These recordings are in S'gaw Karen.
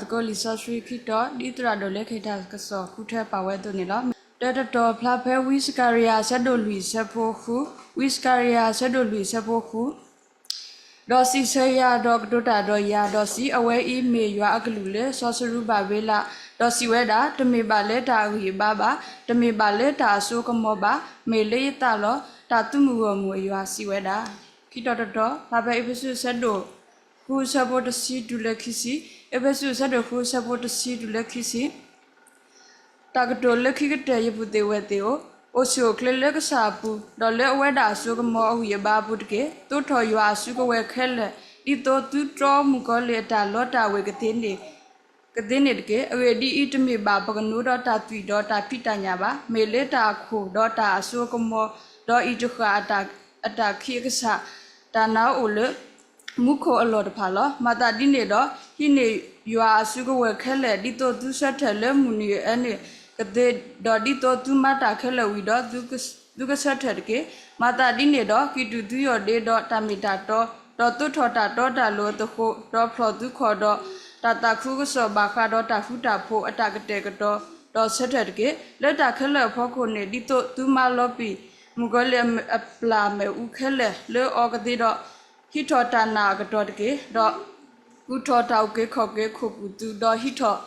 သကိးလံာ်စီဆှံခံတီၤ ဒ်သရၣ်ဒိၣ်လၢကဟ့ၣ်တၢ်ကစီၣ်ဃုထၢပာ်ဝဲအသိးန့ၣ်လီၤ. တၢတတီၤဖျါဖဲဝံစကၤရယၤအဆၢဒိၣ်လွံၢ်အဆၢဖိဃု, ဝံစကၤရယၤအဆၢဒိၣ်လွံၢ်အဆၢဖိဃု, ဒီးစံးဆၢယၤဒီးကတိၤတၢ်ဒီးယၤ, ဒီးစံး, အဝဲအံၤမ့ၢ်ယွၤအကလူးလၢစီၤစရူၤဘၤဘ့လး, ဒီးစံးဝဲဒၣ်, တမ့ၢ်ဘၣ်လၢတၢ်အဂံၢ်အဘါဘၣ်, တမ့ၢ်ဘၣ်လၢတၢ်အစိအကမီၤဘၣ်, မ့ၢ်လၢယသးလီၤ, တၢ်သုးမုၢ်ဂီၢ်မုၢ်အယွၤစံးဝဲဒၣ်. ခံတီၤတတီၤ ဖဲအ့းဖ့းစူးအဆၢဒိၣ်ဃုအဆၢဖိတဆံတုၤလၢခံဆံ, အ့းဖ့းစူးအဆၢဒိၣ်ဃုအဆၢဖိတဆံတုၤလၢခံဆံ, တၢ်ကတိၤလၢခံကတၢၢ်ယပုၢ်သ့ၣ်ဝဲၢ်သ့ၣ်ဧၢ, အိၣ်ဆူၣ်အိၣ်ချ့လၢကစၢ်အပူၤ, ဒီးလၢအဝဲဒၣ်အစိအကမီၤအဂံၢ်အဘါအပူၤတက့ၢ်. သိးထီၣ်ယွၤအစုကဝဲၤခဲလၢာ်, ဒ်သိးသုတြီမုၣ်ကီၤလံၢ်အတၢ်လီတၢ်ဝ့ၤကသ့န့ၣ် ကသ့န့ၣ်တက့ၢ်. အဂ့ၢ်ဒ်အံၤ, တမ့ၢ်ဘၣ်ပကနိဒီးတၢ်သွံၣ်ဒီးတၢ်ဖံးတၢ်ညၣ်ဘၣ်, မ့ၢ်လၢတၢ်အခိၣ်ဒီးတၢ်အစိအကမီၤ, ဒီးအံၤတဃၣ်အတၢ်ခံးအကစၢ်, တၢ်နာ်အိၣ်လၢမူခိၣ်အလီၢ်တဖၣ်လီၤ. မၤသးဒ်န့ၣ်ဒီး, ဟံးန့ၢ်ယွၤအစုကဝဲၤခဲလၢာ်, ဒ်သိးသုဆၢထၢၣ်လၢမုၢ်နံၤအအၢန့ၣ်ကသ့, ဒီးဒ်သိးသုမၤတၢ်ခဲလၢာ်ဝံၤဒီး, သုကဆၢထၢၣ်တက့ၢ်. မၤသးဒ်န့ၣ်ဒီး, ကံၢ်တူာ်သုယီၢ်ဒ့ဒီးတၢ်မ့ၢ်တၢ်တီ, ဒီးသိးထီၣ်တၢ်တီတၢ်လိၤအသဃိ, ဒီးဖျီၣ်သုခီၣ်ဒီးတၢ်သးခုကစီၣ်ဘၣ်ဃးဒီးတၢ်ဃူတၢ်ဖိးအတၢ်ကတဲာ်ကတီၤ, ဒီးဆၢထၢၣ်တက့ၢ်. လၢတၢ်ခဲလၢာ်အဖီခိၣ်န့ၣ်, ဒ်သိးသုမၤလီၤပံာ်မုၣ်ကီၤလံၢ်အပျၢ်မ့ၣ်အူခဲလၢာ်လၢအီၤကသ့ဒီး, ဟံးထီၣ်တၢ်နာ်အကတီၢ်တက့ၢ်. ဒီးကူၣ်ထီၣ်တၢ်အုၣ်က့ၤခီၣ်က့ၤခိၣ်ပူၤသု, ဒီးဟံးထီၣ်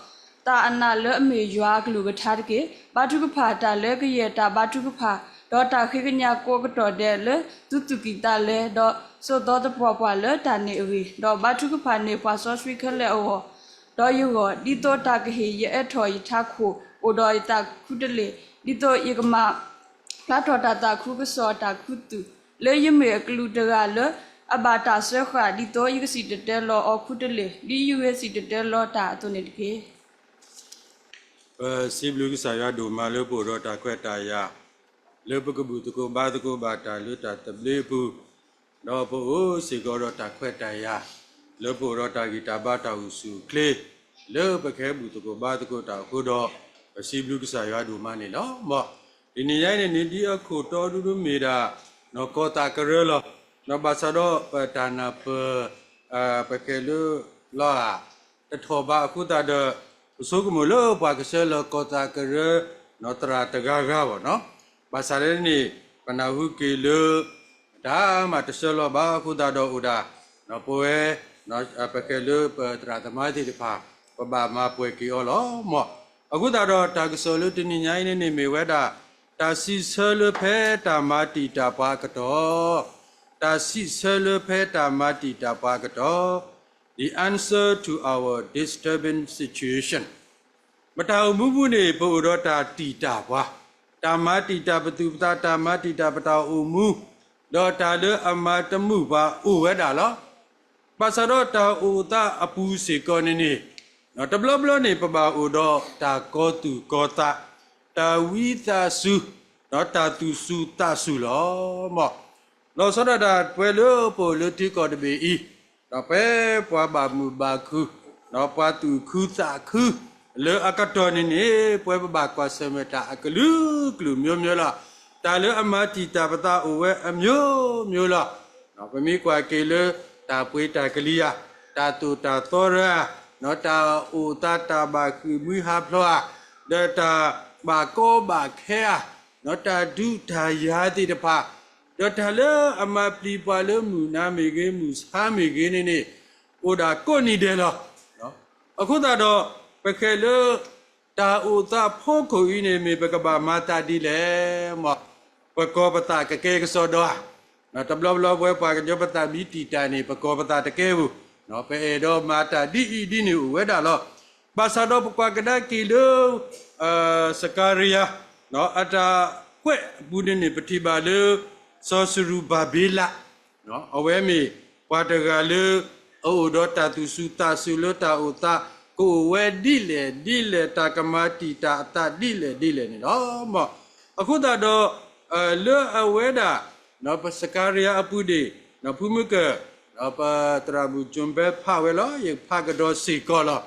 သးအနးလၢအမ့ၢ်ယွၤအကလုၢ်ကထါတက့ၢ်. ဘါထုကဖၣ်တၢ်လၢကယဲၢ်တၢ်ဘါထုကဖၣ်, ဒီးတၢ်ဃ့ကညးကိးကတီၢ်ဒဲးလၢသုသူၣ်ကံၢ်သးလဲ, ဒီးစိာ်သီသပှၢ်ပှၢ်လၢတၢ်န့ၣ်အဂ့ၢ်, ဒီးဘါထုကဖၣ်န့ၢ်ပှၤစီဆှံခဲလၢာ်အဂီၢ်, ဒီးယဂီၢ်, ဒ်သိးတၢ်ကဟ့ၣ်ယအဲၣ်ထီၣ်ယထးခိၣ်အိၣ်ဒီးယသးခူတလ့ၢ်, ဒ်သိးယကမၤ ဖျါထီၣ်တၢ်သးခုကစီၣ်အတၢ်ခူသူၣ်, လၢယမ့ၢ်အကလူးတဂၤလၢအဘၣ်တၢ်စၢဃာ်, ဒ်သိးယကစံၣ်တဲၤတဲလီၤအီၤခူတလ့ၢ်, ဒ်ယဂ့ၤစံၣ်တဲၤတဲလီၤတၢ်အသိးန့ၣ်တက့ၢ်. ပစံးဘျုးကစၢ်ယွၤဒိၣ်မးလၢပအိၣ်ဒီးတၢ်ခွဲးတၢ်ယာ်, လၢပကဘူၣ်သကိးဘါသကိးဘၣ်တၢ်လၢတၢ်သဘျ့အပူၤ, ဒီးပအိၣ်စ့ၢ်ကီးဒီးတၢ်ခွဲးတၢ်ယာ်, လၢပအိၣ်ဒီးတၢ်ဂံၢ်တၢ်ဘါတၢ်အိၣ်ဆူၣ်အိၣ်ချ့, လၢပကဟဲဘူၣ်သကိးဘါသကိးတၢ်အဃိဒီး, ပစံးဘျုးကစၢ်ယွၤဒိၣ်မးန့ၣ်လီၤ. မ်, တနံၤညါအံၤန့ၣ်န့ၣ် ဒ်အခိၣ်တီဒူဒူမ့ၢ်ဒၣ် နီၢ်ကီၢ်သးကရၢလီၤ. နီၢ်ဘၣ်ဆၣ်ဒီးပတၢ်နၢ်ပၢၢ် ပကဲလၢလီၤဧါ တထီၣ်ဘၣ်အဃိသတးဒီး, ပဆိကမိၣ်လၢပှၤကဆှၢလီၤကီၢ်သးကရၢ နီၢ်သရၣ်တဂၤဂၤဘၣ်နီၤ. ဘၣ်ဆၣ်လၢန့ၣ် ပနၢ်ဟူက့ၤလၢ တၢ်မၤတဆှၢလီၤဘၣ်အဃိသတးဒီးအိၣ်ဒၣ် ပဝဲ ပကဲလၢပသရၣ်သမါသ့ၣ်တဖၣ် ပဘၣ်မၤပှဲၤက့ၤအီၤလီၤ. မ်, အဃိသတးဒီးတၢ်ကစီၣ်လၢတနံၤညါအံၤန့ၣ်န့ၣ် မ့ၢ်ဝဲဒၣ် တၢ်စံးဆၢလၢဖဲတၢ်မၤတံာ်တာ်ပှၤအကတီၢ်, တၢ်စံးဆၢလၢဖဲတၢ်မၤတံာ်တာ်ပှၤအကတီၢ်, The answer to our disturbing situation. ပတၢ်အိၣ်မူပူၤန့ၣ် ပအိၣ်ဒီးတၢ်တံာ်တာ်ပှၤ, တၢ်မၤတံာ်တာ်ပသူၣ်ပသး, တၢ်မၤတံာ်တာ်ပတၢ်အိၣ်မူ, ဒီးတၢ်လၢအမၤတမုာ်ပှၤအိၣ်ဝဲဒၣ်လီၤ. ဘၣ်ဆၣ်ဒီးတၢ်အိၣ်သးအပူၤစ့ၢ်ကီးန့ၣ်န့ၣ်, တဘျီဘျီန့ၣ် ပဘၣ်အိၣ်ဒီးတၢ်ကီသူၣ်ကီသး, တၢ်ဝံသးစူၤ, ဒီးတၢ်သူၣ်စူၤသးစူၤလီၤ. မ်, လီၤဆီဒၣ်တၢ်ပဝဲလၢပအိၣ်လၢထံကီၢ်တဘ့ၣ်အံၤ, ဒီးပဝဲပှၤဘၣ်မုာ်ဘၣ်ခုၣ်, ဒီးပှၤသူၣ်ခုသးခု, လၢအကတီၢ်န့ၣ်န့ၣ် ပဝဲပဘၣ်ကွၢ်ဆၢၣ်မဲာ်တၢ်အကလုာ်ကလုာ်မျိုးမျိုးလီၤ. တၢ်လၢအမၤတံာ်တာ်ပသးအိၣ်ဝဲအမျိုးမျိုးလီၤ. ပမ့ၢ်ကွၢ်က့ၤလၢ တၢ်ပှ့ၤတၢ်ကလံၤဧါ, တၢ်သိၣ်တၢ်သီရၢဧါ, တၢ်အိၣ်သးတၢ်ဘၣ်ဃ့ၢ်မှံဟးဖျိးဧါ, ဒီးတၢ်ဘၣ်ကီဘၣ်ခဲဧါ, တၢ်ဒုးတၢ်ယၤသ့ၣ်တဖၣ်, ဒီးတၢ်လၢအမၤပျံၤပှၤလၢမုၢ်နၤမ့ၢ်ဂ့ၤ မုၢ်ဆါမ့ၢ်ဂ့ၤန့ၣ်န့ၣ် အိၣ်ဒၣ်ကိးနံၤဒဲးလီၤ. အဃိသတးဒီး ပကဲလၢ တၢ်အိၣ်သးဖီခိၣ်အံၤန့ၣ် မ့ၢ်ပကဘၣ်မၤသးဒ်လဲၣ်. မ်, ပကီၢ်ပသးကကဲကစီဒီဧါ. တဘျီဘျီပဝဲပှၤကညီပသးမ့ၢ်တံာ်တာ်န့ၣ် ပကီၢ်ပသးတကဲဧိၤ, ပအဲၣ်ဒိးမၤတၢ်ဒ်အံၤဒ်န့ၣ်အိၣ်ဝဲဒၣ်လီၤ. ဘၣ်ဆၣ်ဒီးပကွၢ်ကဒါက့ၤလၢ စကၤရယၤ အတၢ်ကွဲးအပူၤန့ၣ်န့ၣ် ပထံၣ်ဘၣ်လၢ စီၤစရူၤဘၤဘ့လး အဝဲမ့ၢ်ပှၤတဂၤလၢ အအိၣ်ဒီးတၢ်သူၣ်စူၤသးစူၤလၢတၢ်အိၣ်သး ကအိၣ်ဝဲဒ်လဲၣ်ဒ်လဲၣ် တၢ်ကမၤတံာ်တာ်အသးဒ်လဲၣ်ဒ်လဲၣ်န့ၣ်လီၤ. မ်, အဃိသတးဒီး လၢအဝဲဒၣ် ပစကၤရယၤအပူၤန့ၣ် ဖုမုၢ်ကၢၢ် ပသရၣ်မုၣ်ကၠိၣ်ဘဲဖးဝဲလီၤ. ယဖးကဒီးစ့ၢ်ကီးလီၤ.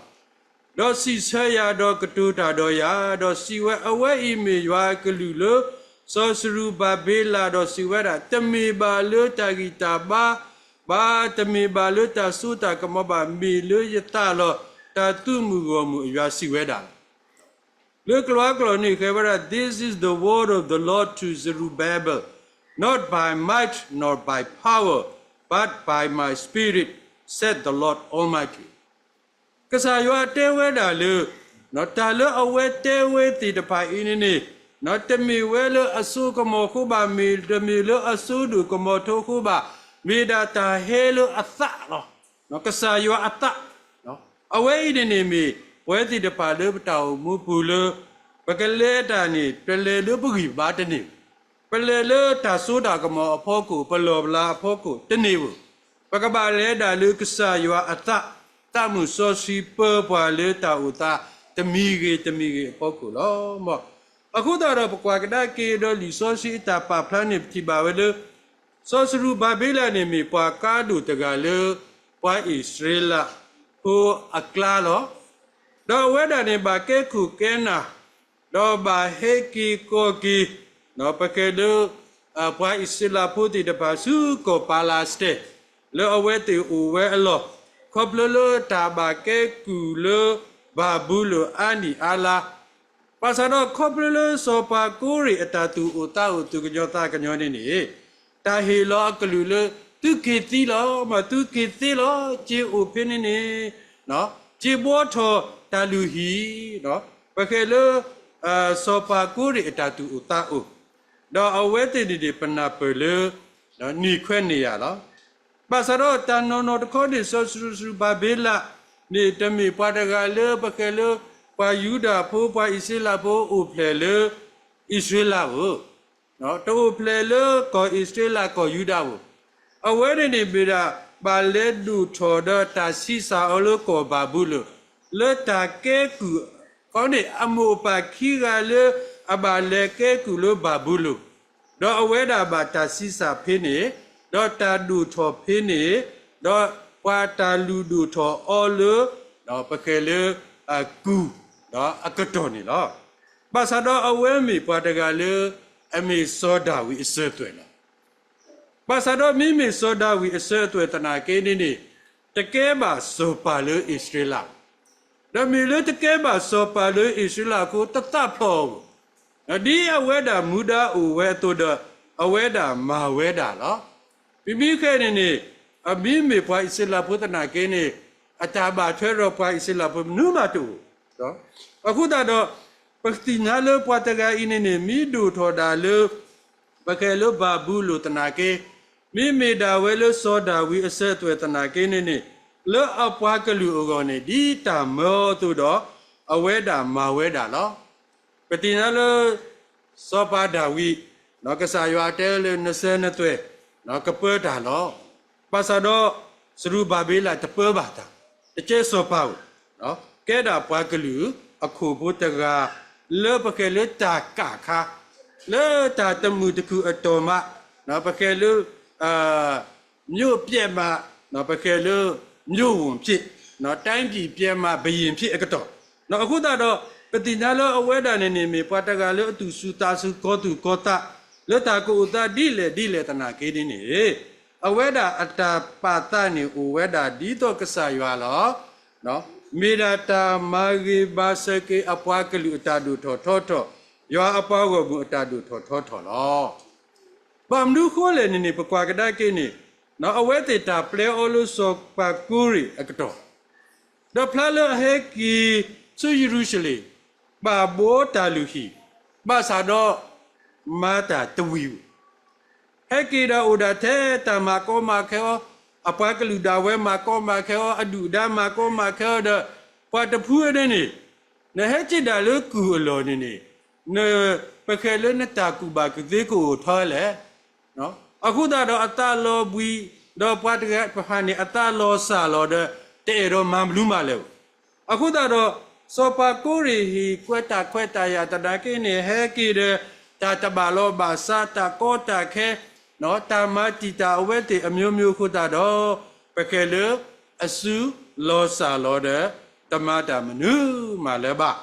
ဒီးစံးဆၢယၤဒီးကတိၤတၢ်ဒီးယၤ, ဒီးစံးဝဲ အဝဲအံၤမ့ၢ်ယွၤအကလုၢ်လၢ စီၤစရူၤဘၤဘ့လး, ဒီးစံးဝဲဒၣ်, တမ့ၢ်ဘၣ်လၢတၢ်ဂံၢ်တၢ်ဘါဘၣ်, တမ့ၢ်ဘၣ်လၢတၢ်စိတၢ်ကမီၤဘၣ်, မ့ၢ်လၢယသးလီၤ. တၢ်သုးမုၢ်ဂီၢ်မုၢ်အယွၤစံးဝဲဒၣ်လီၤ. လၢကျိာ်အကျိာ်န့ၣ် ဃဲဝဲဒၣ် This is the word of the Lord to Zerubbabel, not by might nor by power, but by my spirit, said the Lord Almighty. ကစၢ်ယွၤတဲဝဲဒၣ်လၢ တၢ်လၢအဝဲတဲဝဲသ့ၣ်တဖၣ်အံၤန့ၣ်န့ၣ် တမ့ၢ်ဝဲလၢအစိကမီၤအဃိဘၣ်, မ့ၢ်တမ့ၢ်လၢအစိဒိၣ်ကမီၤထီအဃိဘၣ်, မ့ၢ်ဒၣ်တၢ်ဟဲလၢအသးလီၤ. ကစၢ်ယွၤအသး, အဝဲအံၤန့ၣ်န့ၣ်မ့ၢ် ပဝဲသ့ၣ်တဖၣ်လၢပတၢ်အိၣ်မူပူၤလၢ ပကလဲၤတၢ်န့ၣ် ပလဲၤလၢပဂံၢ်ပဘါတန့ၢ် ပလဲၤလၢတၢ်စိတၢ်ကမီၤအဖီခိၣ်, ပလီၢ်ပလၤအဖီခိၣ်တန့ၢ်ဧိၤ, ပကဘၣ်လဲၤဒၣ်လၢကစၢ်ယွၤအသး, သးမုၢ်စီဆှံပၢပှၤလၢတၢ်အိၣ်သးတမံၤဂ့ၤတမံၤဂ့ၤအဖီခိၣ်လီၤ. အဃိသတးဒီး ပကွၢ်ကဒါက့ၤဒီးလံာ်စီဆှံအတၢ်ပာ်ဖျါန့ၣ် ပထံၣ်ဘၣ်ဝဲလၢ စီၤစရူၤဘၤဘ့လးန့ၣ်မ့ၢ်ပှၤကါဒိၣ်တဂၤလၢ ပှၤအံၣ်စရ့လးဖိအကျါလီၤ. ဒီးအဝဲဒၣ်န့ၣ်ဘၣ်ကဲခိၣ်ကဲနၢ်, ဒီးဘၣ်ဟဲက့ၤကီၤက့ၤ, ပကဲလၢ ပှၤအံၣ်စရ့လးဖိသ့ၣ်တဖၣ်ဆူကီၢ်ပၤလးစတဲၣ် လၢအဝဲသ့ၣ်အိၣ်ဝဲအလီၢ်, ခီဖျိလၢတၢ်ဘၣ်ကဲကုၢ်လၢဘၤဘူလိၣ်အါနံၣ်အါလါ ဘၣ်ဆၣ်ဒီးခီဖျိလၢစီၤပၤကိရ့ၣ်အတၢ်သူၣ်အိၣ်သးအိၣ်သူၣ်ကညီၤသးကညီၤန့ၣ်န့ၣ်, တၢ်ဟ့ၣ်လီၤအကလုၢ်လၢ သုက့ၤသ့လီၤ, မ့ၢ်သုက့ၤသ့လီၤ, စ့အိၣ်ဖဲန့ၣ်န့ၣ်, စ့ဘှီထီၣ်တၢ်လုၢ်ဟံၣ်, ပဃဲၤလၢ စီၤပၤကိရ့ၣ်အတၢ်သူၣ်အိၣ်သးအိၣ်, ဒီးအဝဲသ့ၣ်န့ၣ်န့ၣ် ပနၢ်ပၢၢ်လၢ နံၣ်ခွဲန့ၣ်ယၤလီၤ. ဘၣ်ဆၣ်ဒီးတၢ်နီၢ်နီၢ်တခီန့ၣ် စီၤစရူၤဘၤဘ့လးန့ၣ် တမ့ၢ်ပှၤတဂၤလၢပဃဲၤလၢ ပှၤယူဒၤဖိ ပှၤအံၣ်စရ့လးဖိအိၣ်ဖျဲၣ်လၢ အံၣ်စရ့လးဧိၤ, တအိၣ်ဖျဲၣ်လၢကီၢ်အံၣ်စရ့လးကီၢ်ယူဒၤဧိၤ, အဝဲန့ၣ်န့ၣ်မ့ၢ်ဒၣ် ဘၣ်လဲၤဒိၣ်ထီၣ်ဒီးတၢ်ဆံးစၢ်အီၤလၢကီၢ်ဘၤဘူလိၣ်, လၢတၢ်ကဲကုၢ်ဃီန့ၣ် အမိၢ်အပၢ်ခံဂၤလၢအဘၣ်လဲၤကဲကုၢ်လၢဘၤဘူလိၣ်, ဒီးအဝဲဒၣ်ဘၣ်တၢ်ဆံးစၢ်ဖဲန့ၣ်, ဒီးတၢ်ဒိၣ်ထီၣ်ဖဲန့ၣ်, ဒီးပှၤတၢ်လုၢ်ဒိၣ်ထီၣ်အီၤလၢ ပဃဲၤလၢ ကုၢ်အကတီၢ်န့ၣ်လီၤ. ဘၣ်ဆၣ်ဒီးအဝဲမ့ၢ်ပှၤတဂၤလၢ အမ့ၢ်စီၤဒၤဝံးအစၢၤအသွဲၣ်လီၤ. ဘၣ်ဆၣ်ဒီးမ့မ့ၢ်စီၤဒၤဝံးအစၢၤအသွဲၣ်သနာ်က့န့ၣ်န့ၣ်, တကဲဘၣ်စီၤပၤလၢအံၣ်စရ့လး, ဒီးမ့ၢ်လၢတကဲဘၣ်စီၤပၤလၢအံၣ်စရ့လးအဃိ တသးဖျိးအီၤဘၣ်, ဒ်အဝဲဒၣ်မူဒါအိၣ်ဝဲအသိးဒီး အဝဲဒၣ်မၤဝဲဒၣ်လီၤ. မ့မ့ၢ်ခဲအံၤန့ၣ်န့ၣ်, အမ့မ့ၢ်ပှၤအံၣ်စရ့လးဖိသနာ်က့န့ၣ်, အတၢ်ဘၣ်ထွဲဒီးပှၤအံၣ်စရ့လးဖိမနုၤမးတအိၣ် အဃိသတးဒီး ပသ့ၣ်ညါလၢပှၤတဂၤအံၤန့ၣ်န့ၣ် မ့ၢ်ဒိၣ်ထီၣ်ဒၣ်လၢ ပဃဲၤလၢဘၤဘူလိၣ်သနာ်က့, မ့မ့ၢ်ဒၣ်ဝဲလၢစီၤဒၤဝံးအစၢၤအသွဲၣ်သနာ်က့န့ၣ်န့ၣ်, လၢအပှၤကလုာ်အဂီၢ်န့ၣ် ဒ်တၢ်မၢအီၤအသိးဒီး အဝဲဒၣ်မၤဝဲဒၣ်လီၤ. ပသ့ၣ်ညါလၢ စီၤပၤဒၤဝံး, ကစၢ်ယွၤတဲလၢနစၢၤနသွဲၣ် ကပၢတၢ်လီၤ. ဘၣ်ဆၣ်ဒီး စရူၤဘၤဘ့လးတပၢဘၣ်တၢ်, တကဲစီၤပၤဧိၤ, ကဲဒၣ်ပှၤကလုာ်အခိၣ်ဖိတဂၤ လၢပဃဲၤလၢတၢ်ကၣ်ခါ, လၢတၢ်တမုာ်တခုၣ်အတီၢ်မး, ပဃဲၤလၢ မြို့ပျက်မှ ပဃဲၤလၢ မြို့ဝန်ဖြစ်, တိုင်းပြည်ပျက်မှ ဘုရင်ဖြစ် အကတီၢ်, အဃိသတးဒီး ပသ့ၣ်ညါလၢအဝဲဒၣ်န့ၣ်န့ၣ် မ့ၢ်ပှၤတဂၤလၢအသူၣ်စူၤသးစူၤ ကီၤသူၣ်ကီၤသး လၢတၢ်ကအိၣ်သးဒ်လဲၣ်ဒ်လဲၣ်သနာ်က့န့ၣ်န့ၣ်, အဝဲဒၣ်အတၢ်ပာ်သးန့ၣ်အိၣ်ဝဲဒၣ်ဒ်သိးကစၢ်ယွၤလီၤ. မ့ၢ်ဒၣ်တၢ်မၤဂ့ၤမၤစၢၤက့ၤအပှၤကလုာ်အတၢ်ဒိၣ်ထီၣ်ထီထီၣ်, ယွၤအပှၤဂီၢ်မုၢ်အတၢ်ဒိၣ်ထီၣ်ထီထီၣ်လီၤ. ဘၣ်မနုၤဃိလဲၣ်န့ၣ်န့ၣ် ပကွၢ်ကဒါက့ၤန့ၣ်, အဝဲသ့ၣ်တၢ်ပျဲအီၤလၢစီၤပၤကိရ့ၣ်အကတီၢ်, ဒီးဖျါလၢအဟဲက့ၤဆူယရူၤၡလ့ၣ်, ဘၣ်ဘှီတၢ်လုၢ်ဟံၣ်, ဘၣ်ဆၣ်ဒီး မၤတၢ်တဝံၤဧိၤ ဟဲက့ၤဒီးအိၣ်ဒၣ်ထဲတၢ်မၤကီမၤခဲအီၤ, အပှၤကလုာ်ဒၣ်ဝဲမၤကီမၤခဲအီၤ, အဒုၣ်အဒါမၤကီမၤခဲအီၤဒီး, ပှၤတဖုန့ၣ်န့ၣ်, နဟဲက့ၤဒၣ်လၢကုၢ်အလီၢ်န့ၣ်န့ၣ်, နပဃဲၤလၢနတၢ်ကူၣ်ဘၣ်ကူၣ်သ့ကအိၣ်ထီလဲၣ်. အဃိသတးဒီးအသးလီၤဘှံး, ဒီးပှၤတဂၤတဖၣ်န့ၣ် အသးလီၤစၢ်လီၤဒီး တအဲၣ်ဒိးမၤမနုၤမးလဲၣ်ဧိၤ. အဃိသတးဒီး စီၤပၤကိရ့ၣ်ဟ့ၣ်ကွဲးတၢ်ခွဲးတၢ်ယာ်သနာ်က့န့ၣ် ဟဲက့ၤဒီး တၢ်တဘၣ်လီၤဘၣ်စး တၢ်ကီတၢ်ခဲ, တၢ်မၤတံာ်တာ်အဝဲသ့ၣ်အမျိုးမျိုးအဃိသတးဒီး ပဃဲၤလၢအစုလီၤစၢ်လီၤဒီး တမၤတၢ်မနုၤမးလၢၤဘၣ်.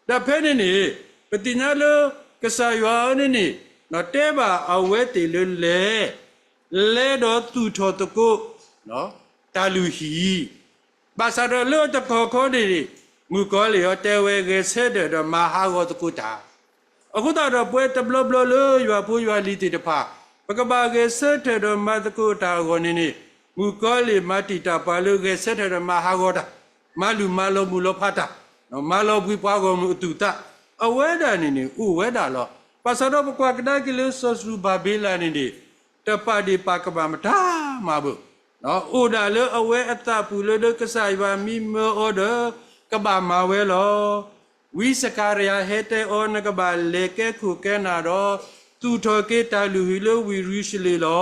ဒီးဖဲန့ၣ်န့ၣ် ပသ့ၣ်ညါလၢ ကစၢ်ယွၤန့ၣ်န့ၣ် တဲဘၣ်အဝဲသ့ၣ်လၢလဲၤ, လဲၤဒီးသူၣ်ထီၣ်သကိး တၢ်လုၢ်ဟံၣ်, ဘၣ်ဆၣ်ဒီးလၢတကီၢ်ခီန့ၣ်န့ၣ် မုၣ်ကီၤလံၢ်အီၤတဲဝဲဂဲၤဆၢထၢၣ်ဒီးမၤဟးဂီၤသကိးတၢ်. အဃိသတးဒီးပဝဲတဘျီဘျီလၢယွၤဖိယွၤလံၤသ့ၣ်တဖၣ် ပကဘၣ်ဂဲၤဆၢထၢၣ်ဒီးမၤသကိးတၢ်အဂီၢ်န့ၣ်န့ၣ် မုၣ်ကီၤလံၢ်မၤတံာ်တာ်ပှၤလၢဂဲၤဆၢထၢၣ်ဒီးမၤဟးဂီၤတၢ်, မၤလုၢ်မၤလီၤမုၢ်လီၤဖးတၢ်, မၤလီၤဘှံးပှၤဂီၢ်မုၢ်အသူၣ်အသး, အဝဲဒၣ်န့ၣ်န့ၣ် အိၣ်ဝဲဒၣ်လီၤ. ဘၣ်ဆၣ်ဒီးပကွၢ်ကဒါက့ၤလၢစီၤစရူၤဘၤဘ့လးန့ၣ်န့ၣ် တပာ်ဒ့ၣ်ပာ်ကမၣ်မတၤမးဘၣ်. အိၣ်ဒၣ်လၢအဝဲအသးပူၤလၢလၢကစၢ်ယွၤမံမၢအီၤဒီး ကဘၣ်မၤဝဲလီၤ. ဝံစကၤရယၤဟဲတဲအီၤ နကဘၣ်လဲၤကဲခိၣ်ကဲနၢ်ဒီး သူၣ်ထီၣ်က့ၤတၢ်လုၢ်ဟံၣ်လၢဝ့ၢ်ယရူၤၡလ့ၣ်လီၤ.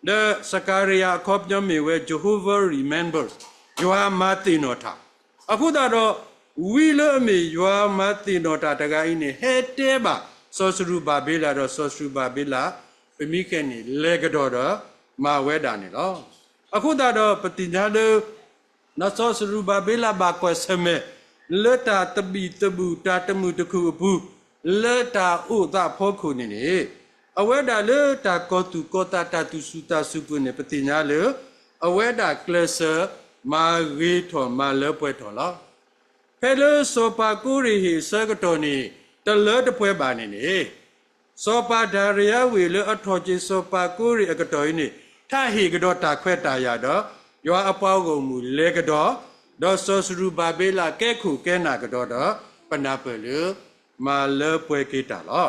ဒီးစကၤရယၤအခီပညီမ့ၢ်ဝဲ Jehovah remembers, ယွၤမၤသ့ၣ်နီၣ်တၢ်. အဃိသတးဒီး ဝံလၢအမ့ၢ်ယွၤမၤသ့ၣ်နီၣ်တၢ်တဂၤအံၤန့ၣ် ဟဲတဲဘၣ်စီၤစရူၤဘၤဘ့လးဒီး စီၤစရူၤဘၤဘ့လး ပမ့ၢ်ခဲန့ၣ် လဲၤကဒီးဒီး မၤဝဲဒၣ်န့ၣ်လီၤ. အဃိသတးဒီးပသ့ၣ်ညါလၢ စီၤစရူၤဘၤဘ့လးဘၣ်ကွၢ်ဆၢၣ်မဲာ် လၢတၢ်သဘံၣ်သဘုၣ်တၢ်တမုာ်တခုၣ်အပူၤ လၢတၢ်အိၣ်သးဖီခိၣ်န့ၣ်န့ၣ် အဝဲဒၣ်လၢတၢ်ကီၤသူၣ်ကီၤသးတၢ်သူၣ်စူၤသးစူၤပူၤန့ၣ် ပသ့ၣ်ညါလၢ အဝဲဒၣ်ကျဲးစၢးမၤဂ့ၤထီၣ်မၤလၢပှဲၤထီၣ်လီၤ. ဖဲလၢစီၤပၤကိရ့ၣ်ဟ့ၣ်အဆၢကတီၢ်န့ၣ် တလၢတပှဲၤဘၣ်န့ၣ်န့ၣ် စီၤပၤဒၤရံယၤဝ့ၢ်လၢအထီၣ်က့ၤစီၤပၤကိရ့ၣ်အကတီၢ်အံၤန့ၣ် ထးဟ့ၣ်ကဒီးတၢ်ခွဲးတၢ်ယာ်ဒီး ယွၤအပှၤဂီၢ်မုၢ်လဲၤကဒီး, ဒီးစီၤစရူၤဘၤဘ့လးကဲခိၣ်ကဲနၢ်ကဒီးဒီး ပနၢ်ပၢၢ်လၢ မၤလၢပှဲၤက့ၤတၢ်လီၤ.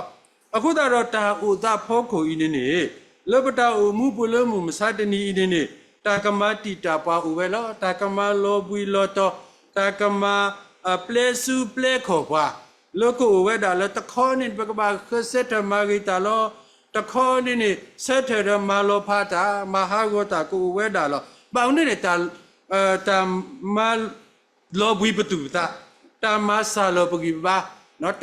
အဃိသတးဒီးတၢ်အိၣ်သးဖီခိၣ်အံၤန့ၣ်န့ၣ် လၢပတၢ်အိၣ်မူပူၤလၢမုၢ်မဆါတနံၤအံၤန့ၣ်န့ၣ် တၢ်ကမၤတံာ်တာ်ပှၤအိၣ်ဝဲလီၤ. တၢ်ကမၤလီၤဘှံးလီၤတီၤ, တၢ်ကမၤပျဲစူပျဲခီၣ်ပှၤ လၢကအိၣ်ဝဲဒၣ်လၢတခီန့ၣ် ပကဘၣ်ဃၢဆၢထၢၣ်မၤဂ့ၤတၢ်လီၤ. တခီန့ၣ်န့ၣ် ဆၢထၢၣ်ဒီးမၤလီၤဖးတၢ် မၤဟးဂီၤတၢ်ကအိၣ်ဝဲဒၣ်လီၤ. ဘၣ်မနုၤန့ၣ် တၢ် တၢ်မၤ လီၤဘှံးပသူၣ်ပသး, တၢ်မၤစၢ်လီၤပဂံၢ်ပဘါ,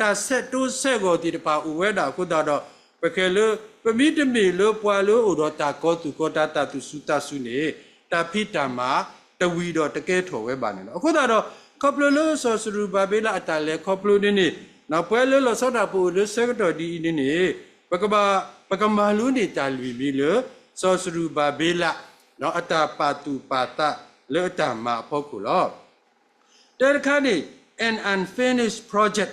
တၢ်ဆဲးတိစဲးဂီၤသ့ၣ်တဖၣ်အိၣ်ဝဲဒၣ်အဃိသတးဒီး ပခဲလၢ ပမ့တမ့ၢ်လၢပှၤလၢအအိၣ်ဒီးတၢ်ကီၤသူၣ်ကီၤသးတၢ်သူၣ်စူၤသးစူၤန့ၣ် တၢ်ဖံးတၢ်မၤတဝံၤဒီးတကဲထီၣ်ဝဲဘၣ်န့ၣ်လီၤ. အဃိသတးဒီး ခီဖျိလၢစီၤစရူၤဘၤဘ့လးအတၢ်လဲၤခီဖျိန့ၣ်န့ၣ် ပဝဲလၢလီၤဆီဒၣ်ပအိၣ်လၢဆၢကတီၢ်ဒ်အံၤန့ၣ်န့ၣ် ပကဘၣ် ပကမၤလိန့ၢ်တၢ်လွံၢ်မံၤလၢ စီၤစရူၤဘၤဘ့လး အတၢ်ပာ်သူၣ်ပာ်သးလၢအတၢ်မၤအဖီခိၣ်လီၤ. တၢတခါန့ၣ် an unfinished project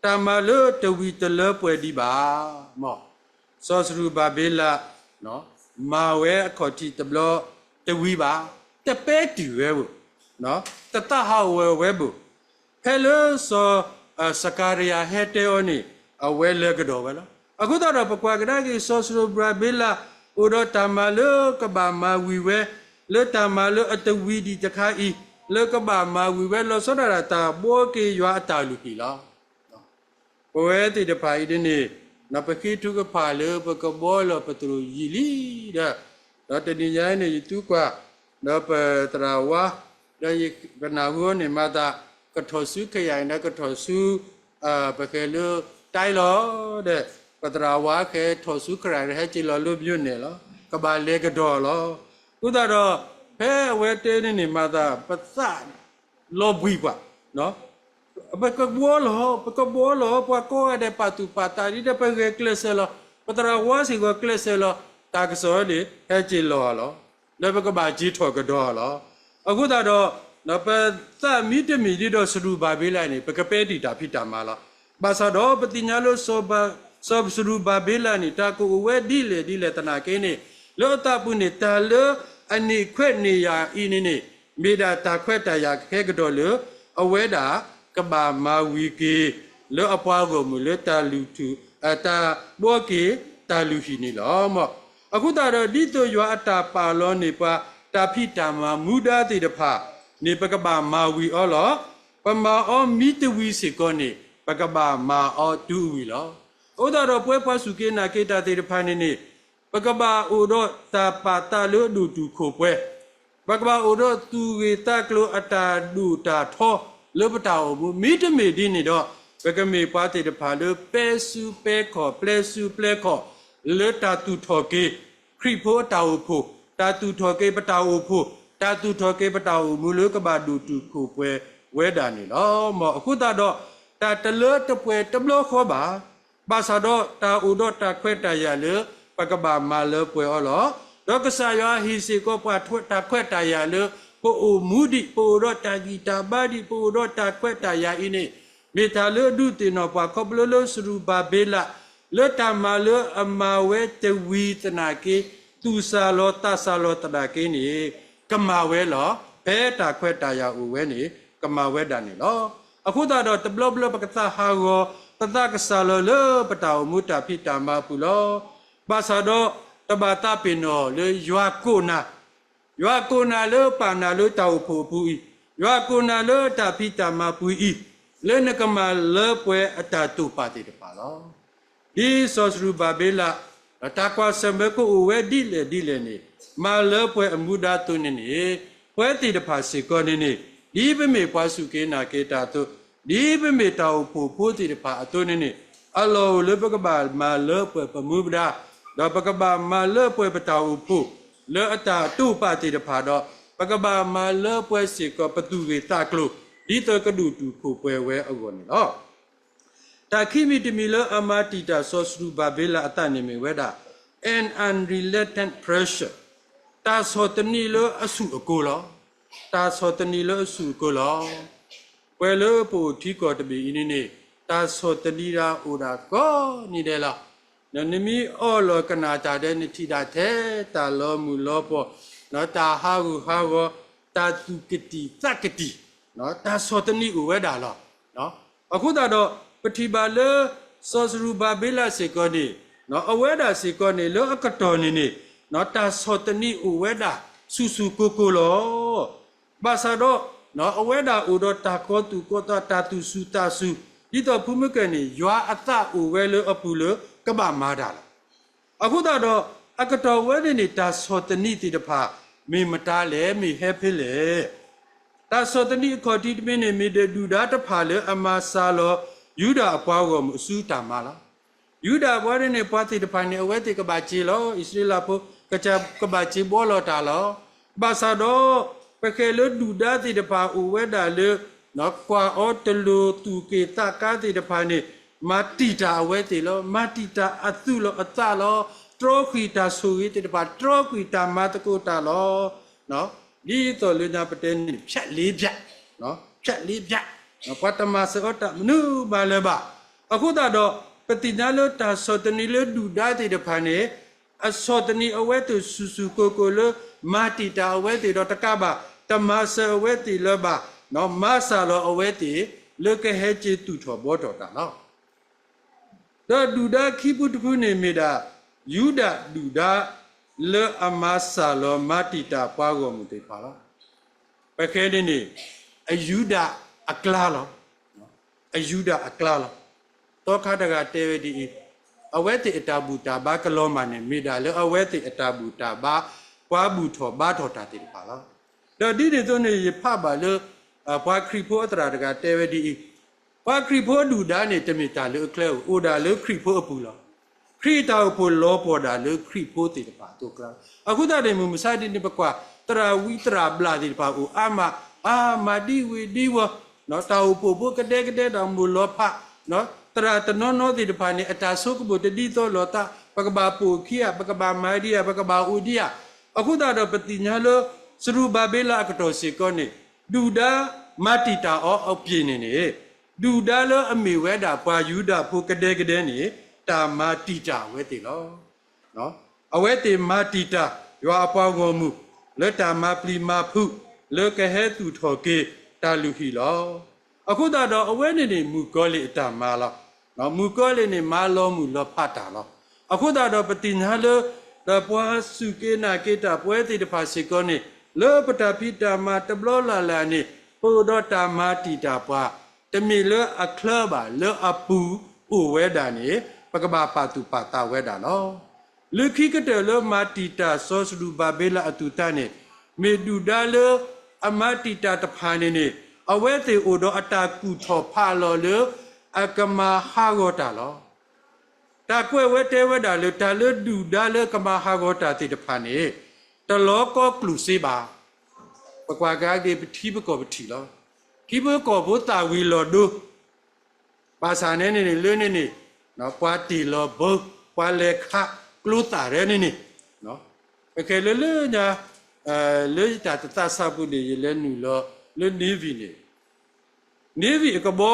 တၢ်မၤလၢတဝံၤတလၢပှဲၤဒံးဘၣ်. စီၤစရူၤဘၤဘ့လး မၤဝဲအခီၣ်ထံးတဘျီတဝံၤဘၣ်, တပဲတုာ်ဝဲဘၣ်, တသးဟးဂီၤဝဲဘၣ်. ဖဲလၢစီၤ စကၤရယၤဟဲတဲအီၤန့ၣ် အဝဲလဲၤကဒီးဝဲလီၤ. အဃိသတးဒီး ပကွၢ်ကဒါက့ၤ စီၤစရူၤဘၤဘ့လး အိၣ်ဒီးတၢ်မၤလၢကဘၣ်မၤဝံၤဝဲ လၢတၢ်မၤလၢအတဝံၤဒံးတခါအံၤ လၢကဘၣ်မၤဝံၤဝဲလီၤဆီဒၣ်တၢ် တၢ်ဘှီက့ၤယွၤအတၢ်လုၢ်ဟံၣ်လီၤ. ပဝဲသ့ၣ်တဖၣ်အံၤန့ၣ်န့ၣ် ပဃ့ထုကဖၣ်လၢပကဘှီလီၤပသရိာ်ယံာ်လံဒီး ဒီးတနံၤညါအံၤန့ၣ် ယသံကွၢ် ဒီးပသရၣ်ဝါ ဒီးယကနၢ်ဟူအီၤန့ၣ် မၤသး ကထီၣ်ဆူခယၢၣ်ဒီးကထီၣ်ဆူ ပဃဲလၢ တၢ်လီၤဒီး ပသရၣ်ဝါဃဲထီၣ်ဆူခရၢၣ်ဒီး ဟဲက့ၤလီၤလၢ မြို့နယ် လီၤ. ကဘၣ်လဲၤကဒီးလီၤ. အဃိသတးဒီး ဖဲအဝဲတဲန့ၣ်န့ၣ် မၤသး ပသးလီၤဘှံးပှၤ ပကဘှီလီၤ, ပကဘှီလီၤ, ပှၤကိးဂၤဒဲးပာ်သူၣ်ပာ်သးဒ်ဒီး ပဂဲၤကျဲးစၢးလီၤ. ပသရၣ်ဝါစ့ၢ်ကီး ကျဲးစၢးလီၤ. တၢ်ကစီၣ်န့ၣ် ဟဲက့ၤလီၤလီၤ. ဒီးပကဘၣ်က့ၤထီၣ်ကဒီးလီၤ. အဃိသတးဒီး ပသးမ့တမ့ၢ်ဒ်ဒီးစရူၤဘၤဘ့လးန့ၣ် ပကပဲဒံးတၢ်ဖံးတၢ်မၤလီၤ. ဘၣ်ဆၣ်ဒီးပသ့ၣ်ညါလၢ စီၤစရူၤဘၤဘ့လးန့ၣ် တၢ်ကအိၣ်ဝဲဒ်လဲၣ်ဒ်လဲၣ်သနာ်က့န့ၣ် လၢအသးပူၤန့ၣ် တၢ်လၢအန့ၢ်ခွဲးန့ၢ်ယာ်အံၤန့ၣ်န့ၣ် မ့ၢ်ဒၣ်တၢ်ခွဲးတၢ်ယာ်ကဟဲကဒီးလၢ အဝဲဒၣ်ကဘၣ်မၤဝံၤက့ၤ လၢအပှၤဂီၢ်မုၢ်လၢတၢ်လုၢ်ထူၣ် တၢ်ဘှီက့ၤတၢ်လုၢ်ဟံၣ်န့ၣ်လီၤ. အဃိသတးဒီး ဒ်သိးယွၤအတၢ်ပာ်လီၤန့ၢ်ပှၤ တၢ်ဖံးတၢ်မၤမူဒါသ့ၣ်တဖၣ်န့ၣ် ပကဘၣ်မၤဝံၤအီၤလီၤ. ပမၤအီၤမ့ၢ်တဝံၤစ့ၢ်ကီးန့ၣ် ပကဘၣ်မၤအီၤတုၤအဝံၤလီၤ. အဃိသတးဒီး ပဝဲပှၤစူၢ်က့ၤနာ်က့ၤတၢ်သ့ၣ်တဖၣ်န့ၣ်န့ၣ် ပကဘၣ်အိၣ်ဒီးတၢ်ပာ်သးလၢအဒိၣ်တုာ်ခိၣ်ပှဲၤ, ပကဘၣ်အိၣ်ဒီးသူၣ်ဂ့ၢ်သးကျိၤအတၢ်ဒိၣ်တၢ်ထီလၢပတၢ်အိၣ်မူ, မ့တမ့ၢ်ဒ်န့ၣ်ဒီး ပကမ့ၢ်ပှၤသ့ၣ်တဖၣ်လၢပဲစူပဲခီၣ် ပျဲစူပျဲခီၣ် လၢတၢ်သူၣ်ထီၣ်က့ၤ ခရံာ်ဖိအတၢ်အိၣ်ဖှိၣ်, တၢ်သူၣ်ထီၣ်က့ၤပတၢ်အိၣ်ဖှိၣ်, တၢ်သူၣ်ထီၣ်က့ၤပတၢ်အိၣ်မူလၢကဘၣ်ဒိၣ်တုာ်ခိၣ်ပှဲၤဝဲဒၣ်န့ၣ်လီၤ. အဃိသတးဒီး တၢ်တလၢတပှဲၤတဘျီဃီဘၣ်. ဘၣ်ဆၣ်ဒီးတၢ်အိၣ်ဒီးတၢ်ခွဲးတၢ်ယာ်လၢ ပကဘၣ်မၤလၢပှဲၤအီၤလီၤ. ဒီးကစၢ်ယွၤဟ့ၣ်စ့ၢ်ကီးပှၤတၢ်ခွဲးတၢ်ယာ်လၢ ပအိၣ်မူဒံး, ပအိၣ်ဒီးတၢ်ဂံၢ်တၢ်ဘါဒံး, ပအိၣ်ဒီးတၢ်ခွဲးတၢ်ယာ်အံၤန့ၣ်, မ့ၢ်တၢ်လၢအဒုးသ့ၣ်နီၣ်ပှၤ ခီဖျိလၢစရူၤဘၤဘ့လး လၢတၢ်မၤလၢအမၤဝဲတဝံၤသနာ်က့, သူၣ်စၢ်လီၤသးစၢ်လီၤသနာ်က့န့ၣ်, ကမၤဝဲလီၤ. ဖဲတၢ်ခွဲးတၢ်ယာ်အိၣ်ဝဲန့ၣ် ကမၤဝဲဒၣ်န့ၣ်လီၤ. အဃိသတးဒီး တဘျီဘျီပကသးဟးဂီၤ, ပသးကစၢ်လီၤလၢပတၢ်အိၣ်မူတၢ်ဖံးတၢ်မၤအပူၤလီၤ. ဘၣ်ဆၣ်ဒီး တဘၣ်သးပ့ၤနီၣ်လၢယွၤကိးနၤ, ယွၤကိးနၤလၢပာ်နၤလၢတၢ်အိၣ်ဖှိၣ်အပူၤအံၤ, ယွၤကိးနၤလၢတၢ်ဖံးတၢ်မၤပူၤအံၤ, လၢနကမၤလၢပှဲၤအတၢ်တိာ်ပာ်သ့ၣ်တဖၣ်လီၤ. ဒ်စီၤစရူၤဘၤဘ့လး, ဒီးတၢ်ကွၢ်ဆၢၣ်မဲာ်ကအိၣ်ဝဲဒ်လဲၣ်ဒ်လဲၣ်န့ၣ်, မၤလၢပှဲၤအမူဒါအသိးန့ၣ်န့ၣ်, ပဝဲသ့ၣ်တဖၣ်စ့ၢ်ကီးန့ၣ်န့ၣ်, ဒ်ပမ့ၢ်ပှၤစူၢ်က့ၤနာ်က့ၤတၢ်အသိး, ဒ်ပမ့ၢ်တၢ်အိၣ်ဖှိၣ်ဖိသ့ၣ်တဖၣ်အသိးန့ၣ်န့ၣ်, အလီၢ်အိၣ်လၢပကဘၣ်မၤလၢပှဲၤပမူဒါ, ဒီးပကဘၣ်မၤလၢပှဲၤပတၢ်အိၣ်ဖှိၣ် လၢအတၢ်တိာ်ပာ်သ့ၣ်တဖၣ်ဒီး, ပကဘၣ်မၤလၢပှဲၤစ့ၢ်ကီးပသူၣ်ဂ့ၢ်သးကျိၤ, ဒ်သိးကဒိၣ်တုာ်ခိၣ်ပှဲၤဝဲအဂီၢ်န့ၣ်လီၤ. တၢ်ခံမံၤတမံၤလၢအမၤတံာ်တာ်စီၤစရူၤဘၤဘ့လးအသးန့ၣ်မ့ၢ်ဝဲဒၣ် an unrelenting pressure, တၢ်ဆီၣ်သနံးလၢအဆူၣ်အကိၤလီၤ. တၢ်ဆီၣ်သနံးလၢအဆူၣ်အကိၤလီၤ. ပှဲၤလၢပအိၣ်ထံကီၢ်တဘ့ၣ်အံၤန့ၣ်န့ၣ်, တၢ်ဆီၣ်သနံးဒၣ်အိၣ်ဒၣ်ကိးနံၤဒဲးလီၤ. နမ့ၢ်အီၣ်လီၤကနၣ်တၢ်ဒီး နထံၣ်ဒၣ်ထဲတၢ်လီၤမုၢ်လီၤပှီၢ်, တၢ်ဟးဂူာ်ဟးဂီၤ, တၢ်သူၣ်ကတံၢ်သးကတံၢ်, တၢ်ဆီၣ်သနံးအိၣ်ဝဲဒၣ်လီၤ. အဃိသတးဒီး ပထံၣ်ဘၣ်လၢ စီၤစရူၤဘၤဘ့လးစ့ၢ်ကီးန့ၣ်, အဝဲဒၣ်စ့ၢ်ကီးန့ၣ် လၢအကတီၢ်န့ၣ်န့ၣ်, တၢ်ဆီၣ်သနံးအိၣ်ဝဲဒၣ်ဆူၣ်ဆူၣ်ကိၤကိၤလီၤ. ဘၣ်ဆၣ်ဒီး အဝဲဒၣ်အိၣ်ဒီးတၢ်ကီသူၣ်ကီသး တၢ်သူၣ်ဆူၣ်သးဆူၣ်, ဒ်သိးဖုမုၢ်ကဲန့ၣ် ယွၤအသးအိၣ်ဝဲလၢအပူၤလၢကဘၣ်မၤတၢ်လီၤ. အဃိသတးဒီး အကတီၢ်ဝဲန့ၣ်န့ၣ် တၢ်ဆီၣ်သနံးသ့ၣ်တဖၣ် မ့ၢ်မတၤလဲၣ်, မ့ၢ်ဟဲဖဲလဲၣ်. တၢ်ဆီၣ်သနံးအခီၣ်ထံးတမံၤန့ၣ် မ့ၢ်ဒၣ်ဒုၣ်ဒါတဖၣ်လၢအမၤစှၤလီၤ ယူဒၤအပှၤဂီၢ်မုၢ်အစုတၢ်မၤလီၤ. ယူဒၤပှၤန့ၣ်န့ၣ် ပှၤသ့ၣ်တဖၣ်န့ၣ် အဝဲသ့ၣ်ကဘၣ်စ့လီၤ. အံၣ်စရ့လးဖိ ကဘၣ်စ့ဘှီလီၤတၢ်လီၤ. ဘၣ်ဆၣ်ဒီး ပဃဲၤလၢဒုၣ်ဒါသ့ၣ်တဖၣ်အိၣ်ဝဲဒၣ်လၢ ကွၢ်အီၤတလိၤ သူၣ်က့ၣ်သးကါသ့ၣ်တဖၣ်န့ၣ် မၤတံာ်တာ်အဝဲသ့ၣ်လီၤ. မၤတံာ်တာ်အသူၣ်လီၤအသးလီၤ. တြီဃံာ်တၢ်ဆိၣ်ဂ့ၤသ့ၣ်တဖၣ်, တြီဃံာ်တၢ်မၤသကိးတၢ်လီၤ. ဒ်သိးလၢညါပတဲန့ၣ် ဖြတ်လေးဖြတ်, ဖြတ်လေးဖြတ်, ပှၤတမၤစၢၤအီၤတၢ်မနုၤမးလၢၤဘၣ်. အဃိသတးဒီး ပသ့ၣ်ညါလၢတၢ်ဆီၣ်သနံးလၢဒုၣ်ဒါသ့ၣ်တဖၣ်န့ၣ် အဆီၣ်သနံးအဝဲသ့ၣ်ဆူၣ်ဆူၣ်ကိၤကိၤလၢ မၤတံာ်တာ်အဝဲသ့ၣ်ဒီးတကးဘၣ် တမၤစၢၤအဝဲသ့ၣ်လၢၤဘၣ်, မၤစှၤလီၤအဝဲသ့ၣ် လၢကဟဲက့ၤသူၣ်ထီၣ်ဘှီထီၣ်တၢ်လီၤ. ဒီးဒုၣ်ဒါခံဖုတဖုန့ၣ်မ့ၢ်ဒၣ် ယူဒၤဒုၣ်ဒါ လၢအမၤစှၤလီၤမၤတံာ်တာ်ပှၤဂီၢ်မုၢ်သ့ၣ်တဖၣ်လီၤ. ပဃဲၤန့ၣ်န့ၣ် အယူဒၤအကျါလီၤ. အယူဒၤအကျါလီၤ. သီခါတဂၤတဲဝဲဒ်အံၤ, အဝဲသ့ၣ်အတၢ်ဘူၣ်တၢ်ဘါကလီၤမၢ်န့ၣ် မ့ၢ်ဒၣ်လၢအဝဲသ့ၣ်အတၢ်ဘူၣ်တၢ်ဘါ ပှၤဘူၣ်ထီၣ်ဘါထီၣ်တၢ်သ့ၣ်တဖၣ်လီၤ. ဒီးဒ်န့ၣ်အသိးန့ၣ် ယဖးဘၣ်လၢ ပှၤခရံာ်ဖိအသရၣ်တဂၤတဲဝဲဒ်အံၤ, ပှၤခရံာ်ဖိဒုၣ်ဒါန့ၣ် တမ့ၢ်တၢ်လၢအချၢဧိၤ, အိၣ်ဒၣ်လၢခရံာ်ဖိအပူၤလီၤ. ခရံာ်အတၢ်အိၣ်ဖှိၣ်လီၤပှီၢ်ဒၣ်လၢခရံာ်ဖိသ့ၣ်တဖၣ်အသိးအကျါလီၤ. အဃိသတးန့ၣ် မုၢ်မဆါတနံၤ ပကွၢ် သရၣ်ဝံသရၣ်ဘျၣ်သ့ၣ်တဖၣ်အိၣ်အါမး, အါမးဒ်ဝ့ၤဒ်ဝီၤ, တၢ်အိၣ်ဖှိၣ်ဖိကဒဲကဒဲဒီးမိၢ်လီၤဖး, သရၣ်တနီၤနီၤသ့ၣ်တဖၣ်န့ၣ် အတၢ်ဆိကမိၣ်တဒ်သိးလိာ်သး, ပကဘၣ်ပိာ်ခံဂၤ, ပကဘၣ်မၤဒ်ဧါ, ပကဘၣ်အိၣ်ဒ်ဧါ. အဃိသတးဒီး ပသ့ၣ်ညါလၢ စရူၤဘၤဘ့လးအကတီၢ်စ့ၢ်ကီးန့ၣ် ဒုၣ်ဒါမၤတံာ်တာ်အီၤအပျ့ၤန့ၣ်န့ၣ် ဒုၣ်ဒါလၢအမ့ၢ်ဝဲဒၣ်ပှၤယူဒၤဖိကဒဲကဒဲန့ၣ် တၢ်မၤတံာ်တာ်အဝဲသ့ၣ်လီၤ. အဝဲသ့ၣ်မၤတံာ်တာ်ယွၤအပှၤဂီၢ်မုၢ် လၢတၢ်မၤပျံၤမၤဖုး လၢကဟဲသူၣ်ထီၣ်က့ၤတၢ်လုၢ်ဟံၣ်လီၤ. အဃိသတးဒီး အဝဲန့ၣ်န့ၣ် မုၣ်ကီၤလံၢ်အတၢ်မၤလီၤ. မုၣ်ကီၤလံၢ်န့ၣ် မၤလီၤမုၢ်လီၤဖးတၢ်လီၤ. အဃိသတးဒီး ပသ့ၣ်ညါလၢ ဒီးပှၤစူၢ်က့ၤနာ်က့ၤတၢ်ပဝဲသ့ၣ်တဖၣ်စ့ၢ်ကီးန့ၣ် လၢပတၢ်ဖံးတၢ်မၤတဘျီလၢ်လၢ်န့ၣ် ပအိၣ်ဒီးတၢ်မၤတံာ်တာ်ပှၤ တမ့ၢ်လၢအချၢဘၣ် လၢအပူၤအိၣ်ဝဲဒၣ်န့ၣ် ပကဘၣ်ပာ်သူၣ်ပာ်သးဝဲဒၣ်လီၤ. လၢခံကတၢၢ်လၢမၤတံာ်တာ်စီၤစရူၤဘၤဘ့လးအသူၣ်သးန့ၣ် မ့ၢ်ဒုၣ်ဒါလၢအမၤတံာ်တာ်တဖၣ်န့ၣ်န့ၣ် အဝဲသ့ၣ်အိၣ်ဒီးအတၢ်ကူၣ်ထီၣ်ဖးလီၤလၢ အကမၤဟးဂီၤတၢ်လီၤ. တၢ်ကွဲးဝဲတဲဝဲဒၣ်လၢ တၢ်လၢဒုၣ်ဒါလၢကမၤဟးဂီၤတၢ်သ့ၣ်တဖၣ်န့ၣ် တလီၤကီကျိၣ်စ့ဘၣ်. ပကွၢ်ကဒါက့ၤ ပထံပကီၢ်ပထံၣ်လီၤ. ထံဖိကီၢ်ဖိသၣ်ဝံၤလီၤဒိ ဘၣ်ဆၣ်န့ၣ်န့ၣ် လၢန့ၣ်န့ၣ် ပှၤတ့ၢ်လီၤဘၢ, ပှၤလဲၤခးကျိသၣ်ရဲန့ၣ်န့ၣ် ပကဲလၢလၢညါ လၢယတၢ်တသးစၢ်ပူၤန့ၣ် ယလဲၤနုာ်လီၤလၢ Navy န့ၣ် Navy အကဘီ